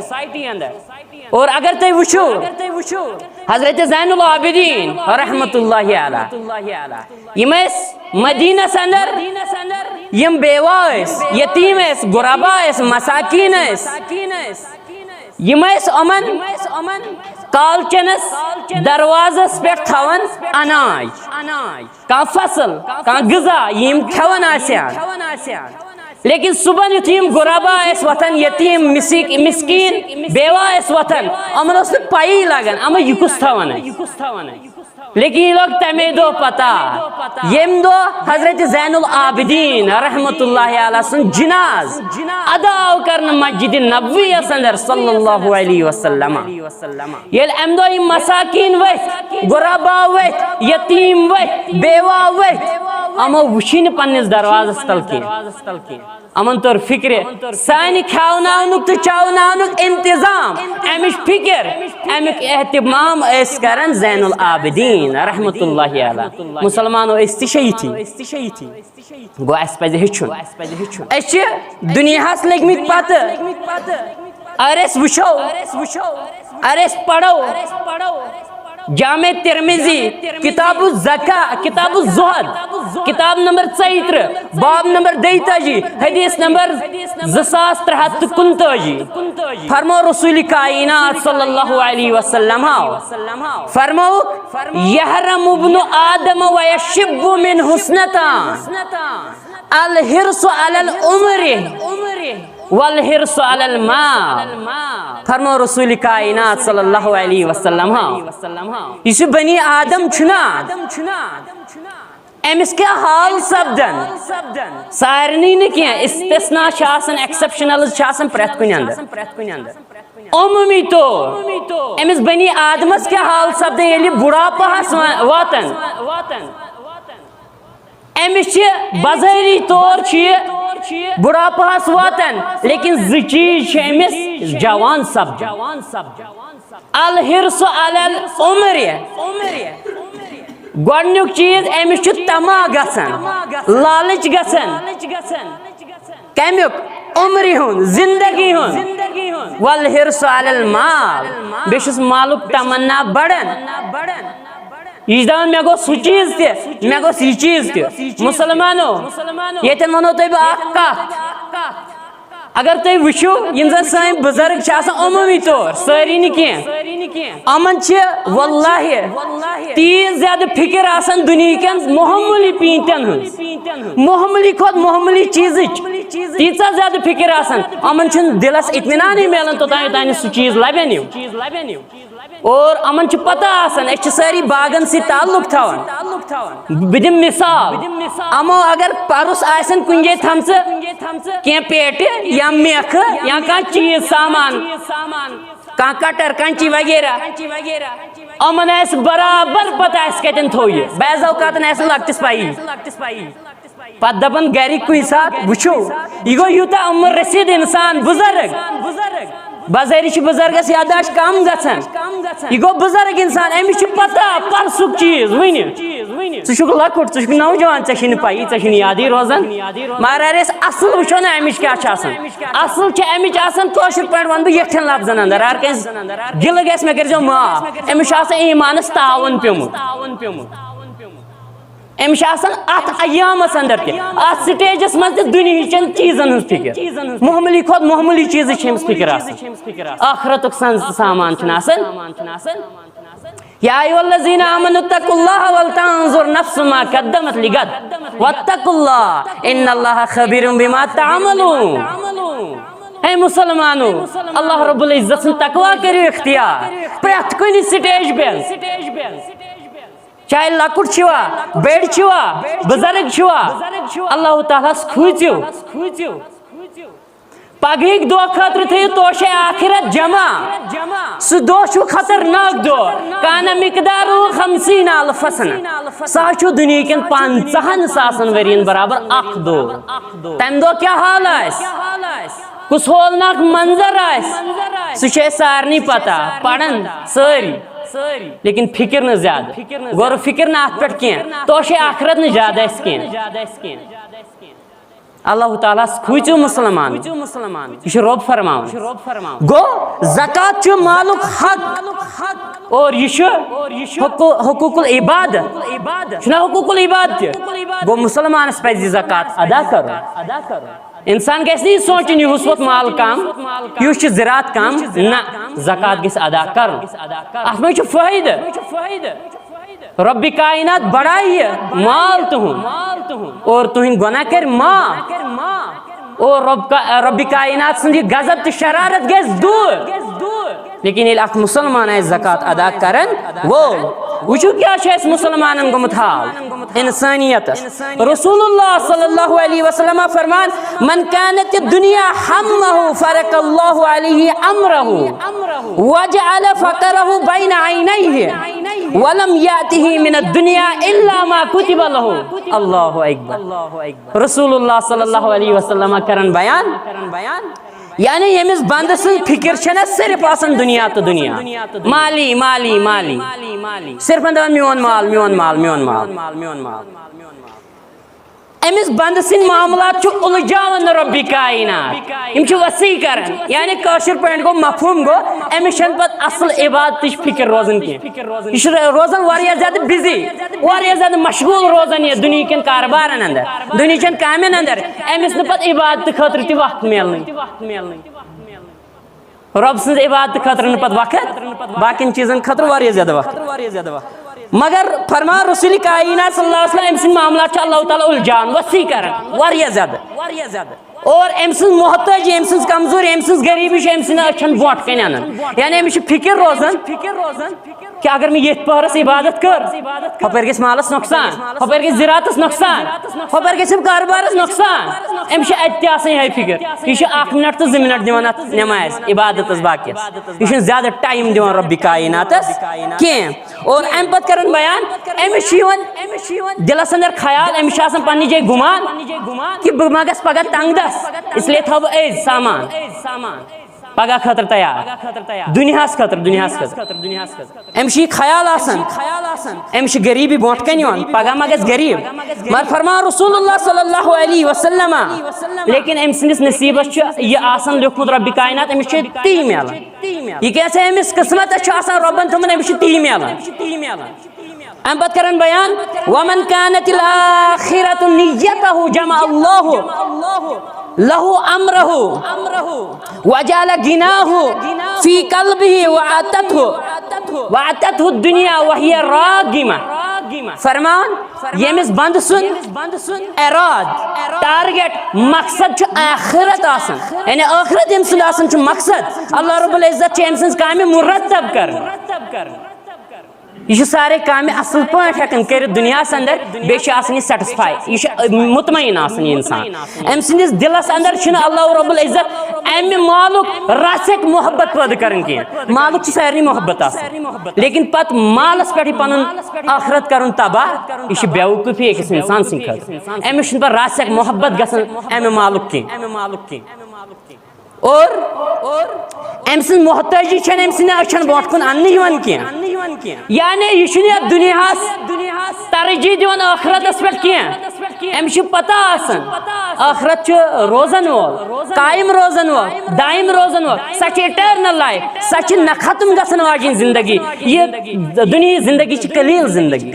اور اگر تُہۍ وٕچھِو، حضرت زین العابدین رحمت اللہ علیہ، یِم ٲسۍ مدینس اندر، یِم بیوہ ٲسۍ، یتیم ٲسۍ، غربا ٲسۍ، مساکین ٲسۍ، یِم ٲسۍ یِمن کالچنس دروازس پٮ۪ٹھ تھاوان اناج، کانٛہہ فصل، کانٛہہ غذا یِم کھٮ۪وان آسہِ ہن۔ لیکن صبحن یُتھُے یِم غربا ٲسۍ وۄتھان، یتیم، مسیک-، مسکین، بیوہ ٲسۍ وۄتھان، یِمن اوس نہٕ پیی لگان، اما یہِ کُس تھاوان آسہِ۔ لیکن یہ لوٚگ تمے دۄہ پتہ، ییٚمہِ دۄہ حضرت زین العابدین رحمت اللہ علیہ سُنٛد جناز ادا آو کرنہٕ مسجد نبویس اندر صلی اللہ علیہ وسلم۔ ییٚلہِ امہِ دۄہ یِم مساکین ؤتھۍ، غربا ؤتھۍ، یتیم ؤتھۍ، بیوہ ؤتھۍ، یِمو وُچھے نہٕ پننِس دروازس تل کینٛہہ۔ یِمن توٚر فِکرِ سانہِ کھیاوناونُک تہٕ چاوناونُک انتظام، اَمِچ فِکر، اَمیُک اہتمام ٲسۍ کران زین العابدین رحمت اللہ علیہ۔ مُسلمانو، أسۍ تہِ چھِ یِتھی۔ گوٚو، اَسہِ پَزِ ہیٚچھُن۔ أسۍ چھِ دُنیاہَس لٔگمٕتۍ پَتہٕ۔ اگر أسۍ وٕچھو، اگر أسۍ پَرو جامع ترمذی، کتاب الزکا، کتاب الزہد، کتاب نمبر ژۄیہِ ترٕہ، باب نمبر دۄیہِ تٲجی، حدیث نمبر زٕ ساس ترٛےٚ ہَتھ تہٕ کُنتٲجی۔ فرمو رسول کائنات صلی اللہ علیہ وسلم ہاو، فرمو، یحرم ابن آدم ویشب من حسنتان، الحرص علی العمر والحرص علی المال۔ فرمو رسول کائنات صلی اللہ علیہ وسلم ہاو، یُس یہِ بنی آدم چھُنا، أمِس کیٛاہ حال سپدن؟ سارنٕے نہٕ کینٛہہ، استثنا چھِ آسان، exceptionals چھِ آسان پرٛٮ۪تھ کُنہِ اندر۔ عموٗمی طور أمِس بنی آدمس کیٛاہ حال سپدن ییٚلہِ بُڑھاپہس وا-، واتن؟ أمِس چھِ بظٲہری طور چھِ یہِ بُڑھاپہس واتن، لیکن زٕ چیٖز چھِ أمِس جوان سپدان۔ الحرص علی العمر۔ گۄڈنیُک چیٖز، أمِس چھُ طمع گژھان، لالٕچ گژھان۔ کمیُک؟ عمرِ ہُنٛد، زندگی ہُنٛد۔ والحرص علی المال۔ بیٚیہِ چھُس مالُک تمنا بڑان۔ یہِ چھُ دپان، مےٚ گوٚژھ ہُہ چیٖز تہِ، مےٚ گوٚژھ یہِ چیٖز تہِ۔ مُسلمانو، ییٚتٮ۪ن ونو تۄہہِ بہٕ اکھ کتھ۔ اگر تُہۍ وٕچھِو، یِم زن سٲنۍ بُزرگ چھِ آسان عموٗمی طور، سٲری نہٕ کینٛہہ، یِمن چھِ واللہ تیٖژ زیادٕ فِکر آسان دُنیہکٮ۪ن معموٗلی پیٖنتٮ۪ن ہٕنٛز، معموٗلی کھۄتہٕ معموٗلی چیٖزٕچ تیٖژاہ زیادٕ فِکر آسان، یِمن چھُنہٕ دِلس اطمینانٕے میلان توٚتام، یوٚتام نہٕ سُہ چیٖز لبن یِم۔ اور یِمن چھِ پتہ آسان، أسۍ چھِ سٲری باغن سۭتۍ تعلق تھاوان۔ بہٕ دِمہٕ مثال، یِمو اگر پرُس آسن کُنہِ جایہِ تھمژٕ کینٛہہ پیٹہِ یا میکھٕ یا کانٛہہ چیٖز سامان، کانٛہہ کٹر، کینچی وغیرہ، یِمن آسہِ برابر پتہ آسہِ کتٮ۪ن تھوٚو یہِ۔ بعض اوقاتن آسہِ نہٕ لۄکٹِس پَیی۔ پتہٕ دپان گرِکۍ کُنہِ ساتہٕ، وٕچھِو، یہِ گوٚو یوٗتاہ عمر رسیٖد انسان، بُزرگ۔ بظٲہری چھِ بُزرگس یاداشت کم گژھان۔ یہِ گوٚو بُزرگ انسان، أمِس چھِ پتہ پرسُک چیٖز وٕنہِ۔ ژٕ چھُکھ لۄکُٹ، ژٕ چھُکھ نوجوان، ژےٚ چھے نہٕ پَیی، ژےٚ چھُنہٕ یادٕے روزان۔ مگر أسۍ اصل وٕچھو نہ أمِچ کیٛاہ چھِ آسان۔ اصل چھِ أمِچ آسان، کٲشِر پٲٹھۍ ونہٕ بہٕ یتھٮ۪ن لفظن اندر، ہر کٲنٛسہِ دِلہٕ گژھِ مےٚ کٔرۍزیو معاف۔ أمِس چھُ آسان ایٖمانس تاوُن پیوٚمُت۔ أمِس چھِ آسان اَتھ ایامَس اندر تہِ، اَتھ سٹیجَس منٛز تہِ دُنیہِچٮ۪ن چیٖزَن ہٕنٛز فِکر۔ معموٗلی کھۄتہٕ معموٗلی چیٖزٕچ چھِ أمِس فِکر آسان۔ آخرتُک سن-، سامان چھُنہٕ آسان۔ یا ایھا الذین آمنوا اتقوا اللہ ولتنظر نفس ما قدمت لغد واتقوا اللہ ان اللہ خبیر بما تعملون۔ اے مُسلمانو، اللہ رب العزت سُنٛد تقویٰ کٔرِو اختیار پرٛٮ۪تھ کُنہِ سٹیج پٮ۪ٹھ۔ چاہے لۄکُٹ چھِوا، بٔڑۍ چھِوا، بُزرگ چھِوا، اللہ تعالیٰ ہَس کھوٗژِو۔ پگہٕکۍ دۄہ خٲطرٕ تھٲیِو توشے آخرت جمع۔ سُہ دۄہ چھُ خطرناک دۄہ۔ کان مقدارہ خمسین الف سنہ۔ سُہ حظ چھُ دُنیہٕکٮ۪ن پنٛژاہن ساسن ؤرین برابر اکھ دۄہ۔ تَمہِ دۄہ کیٛاہ حال آسہِ؟ کُس ہولناک منظر آسہِ، سُہ چھُ اَسہِ سارنٕے پتہ، پران سٲری۔ لیکن فکر نہٕ زیادٕ، غور و فکر نہٕ اتھ پٮ۪ٹھ کینٛہہ، توشے آخرت نہٕ زیادٕ اَسہِ کینٛہہ۔ اللہ تعالیٰ ہَس کھوٗژِو مُسلمان، یہِ چھُ رۄب فرماوان۔ گوٚو زکوٰۃ چھُ مالُک حق اور یہِ چھُ حقوٗ-، حقوٗق العباد، چھُنہ حقوٗق العباد تہِ؟ گوٚو مُسلمانس پزِ یہِ زکوٰۃ ادا کرُن۔ انسان گژھِ نہٕ یہِ سونٛچُن، یِہُس ووت مال کم، یِہُس چھِ زِراعت کم۔ نہ، زکوٰۃ گژھِ ادا کرُن۔ اتھ منٛز چھُ فٲیدٕ۔ رۄبِ کائنات بڑایہِ مال تُہُنٛد اور تُہٕنٛدۍ گۄناہ کرِ معاف۔ اور رۄب کا-، رۄبِ کائنات سُنٛد یہِ غضب تہٕ شرارت گژھِ دوٗر۔ لیکن ییٚلہِ اکھ مُسلمان آسہِ زکوٰۃ ادا کرن وول، وٕچھِو کیٛاہ چھُ اَسہِ مُسلمانن گوٚمُت حال، انسانیتس۔ رسول اللہ صلی اللہ علیہ وسلم فرمان، من کانت الدنیا ہمہ فرق اللہ علیہ امرہ وجعل فقرہ بین عینیہ۔ ولم يأته من الدنيا إلا ما كتب له. اللہ اکبر۔ رسول اللہ صلی اللہ علیہ وسلم کرن بیان، یعنی ییٚمِس بندٕ سٕنٛز فکر چھنہ صرف آسان دنیا تہٕ دنیا، مالی، مالی، مالی، صرف دپان میون مال، میون مال، میون مال۔ أمِس بندٕ سٕنٛدۍ معاملات چھُ اُلجاوان رۄبِ کاینات، یِم چھِ وسیع کران، یعنی کٲشِر پٲٹھۍ گوٚو، مفہوم گوٚو، أمِس چھنہٕ پتہٕ اصل عبادتٕچ فکر روزان کینٛہہ۔ یہِ چھُ روزان واریاہ زیادٕ بزی، واریاہ زیادٕ مشغول روزان یتھ دُنیہکٮ۪ن کاربارن اندر، دُنیہچٮ۪ن کامٮ۪ن اندر۔ أمِس نہٕ پتہٕ عبادتہٕ خٲطرٕ تہِ وقت میلنٕے۔ رۄب سٕنٛز عبادتہٕ خٲطرٕ نہٕ پتہٕ وقت، باقین چیٖزن خٲطرٕ واریاہ زیادٕ وقت۔ مگر فرمان رسول کائنات صلی اللہ علیہ وسلم، أمۍ سٕنٛدۍ معاملات چھِ اللہ تعالیٰ اُلجان، وسیع کران، واریاہ زیادٕ۔ اور أمۍ سٕنٛز محتٲجی، أمۍ سٕنٛز کمزوری، أمۍ سٕنٛز غریٖبی چھِ أمۍ سٕنٛدٮ۪ن أچھن برونٛٹھ کنہِ انان۔ یعنی أمِس چھِ فکر روزان کہ اگر مےٚ ییٚتھۍ پہرس عبادت کٔر، ہپٲرۍ گژھِ مالس نۄقصان، ہپٲرۍ گژھِ زِراعتس نۄقصان، ہپٲرۍ گژھِ کاربارس نۄقصان۔ أمِس چھِ اتہِ تہِ آسان یِہے فکر۔ یہِ چھِ اکھ منٹ تہٕ زٕ منٹ دِوان اتھ نمازِ، عبادتس، باقیس۔ یہِ چھُنہٕ زیادٕ ٹایم دِوان رۄبِ کائناتس کینٛہہ۔ اور امہِ پتہٕ کرن بیان، أمِس چھُ یِوان دِلس اندر خیال، أمِس چھُ آسان پننہِ جایہِ گُمان کہ بہٕ ما گژھٕ پگاہ تنگ دست، اس لیے تھاوٕ بہٕ أزۍ سامان پگاہ خٲطرٕ تیار، دُنیاہس خٲطرٕ، دُنیاہس خٲطرٕ۔ أمِس چھُ یہِ خیال آسان، أمِس چھِ غریٖبی برونٛٹھ کنہِ یِوان، پگاہ ما گژھِ غریٖب۔ مگر فرمان رسول اللہ صلی اللہ علیہ وسلم، لیکن أمۍ سٕنٛدِس نصیٖبس چھُ یہِ آسان لیوٗکھمُت رۄبِ کائنات، أمِس چھُ تی میلان۔ یہِ کیٛاہ سا أمِس قٕسمتس چھُ آسان رۄبن تھوٚمُت، أمِس چھُ تی میلان۔ امہِ پتہٕ کرن بیان، ومن كانت الآخرة نيته جمع الله له أمره وجعل غناه في قلبه وأتته وأتته الدنيا وهي راغمة۔ فرمان، ییٚمِس بندٕ سُنٛد اراد، ٹارگیٹ، مقصد چھُ آخرت آسان، یعنی آخرت ییٚمہِ سُنٛد آسان چھُ مقصد، اللہ رب العزت چھُ أمۍ سٕنٛز کامہِ مرتب کران۔ یہِ چھُ سارے کامہِ اصل پٲٹھۍ ہٮ۪کان کٔرِتھ دُنیاہس اندر، بیٚیہِ چھُ آسان یہِ سیٹسفاے، یہِ چھُ مطمئن آسان یہِ انسان۔ أمۍ سٕنٛدِس دِلس اندر چھُنہٕ اللہ رب العزت امہِ مالُک رژھ ہیٚکہِ محبت پٲدٕ کران کینٛہہ۔ مالُک چھُ سارنٕے محبت آسان، لیکن پتہٕ مالس پٮ۪ٹھٕے پنُن آخرت کرُن تباہ، یہِ چھِ بیوقوفی أکِس انسان سٕنٛدِ خٲطرٕ۔ أمِس چھُنہٕ پتہٕ رژھ ہیٚکہِ محبت گژھان امہِ مالُک کینٛہہ۔ اور أمۍ سٕنٛز محتٲجی چھَنہٕ أمۍ سٕنٛدٮ۪ن أچھَن برونٛٹھ کُن اَننہٕ یِوان کینٛہہ۔ یعنی یہِ چھُنہٕ یَتھ دُنیاہَس ترجیح دِوان ٲخرتَس پٮ۪ٹھ کینٛہہ۔ أمِس چھِ پَتہ آسان ٲخرت چھُ روزَن وول، قٲیِم روزَن وول، دائم روزَن وول۔ سۄ چھِ eternal life، سۄ چھِ نہ ختم گژھَن واجیٚنۍ زندگی۔ یہِ دُنیاہٕچ زندگی چھِ قلیل زندگی۔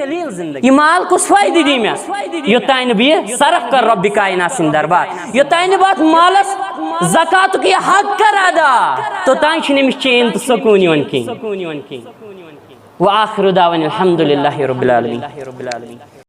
یہِ مال کُس فٲیدٕ دی مےٚ؟ یوٚتانۍ نہٕ بہٕ یہِ صرف کَرٕ رۄبِ کائنات سٕنٛدِ دربار، یوٚتانۍ نہٕ بہٕ اَتھ مالَس زکاتُک یہِ حق کَرٕ ادا، توٚتانۍ چھُنہٕ أمِس چین تہٕ سکوٗن یِوان کِہیٖنۍ۔ وآخر دعوانا الحمد لله رب العالمين۔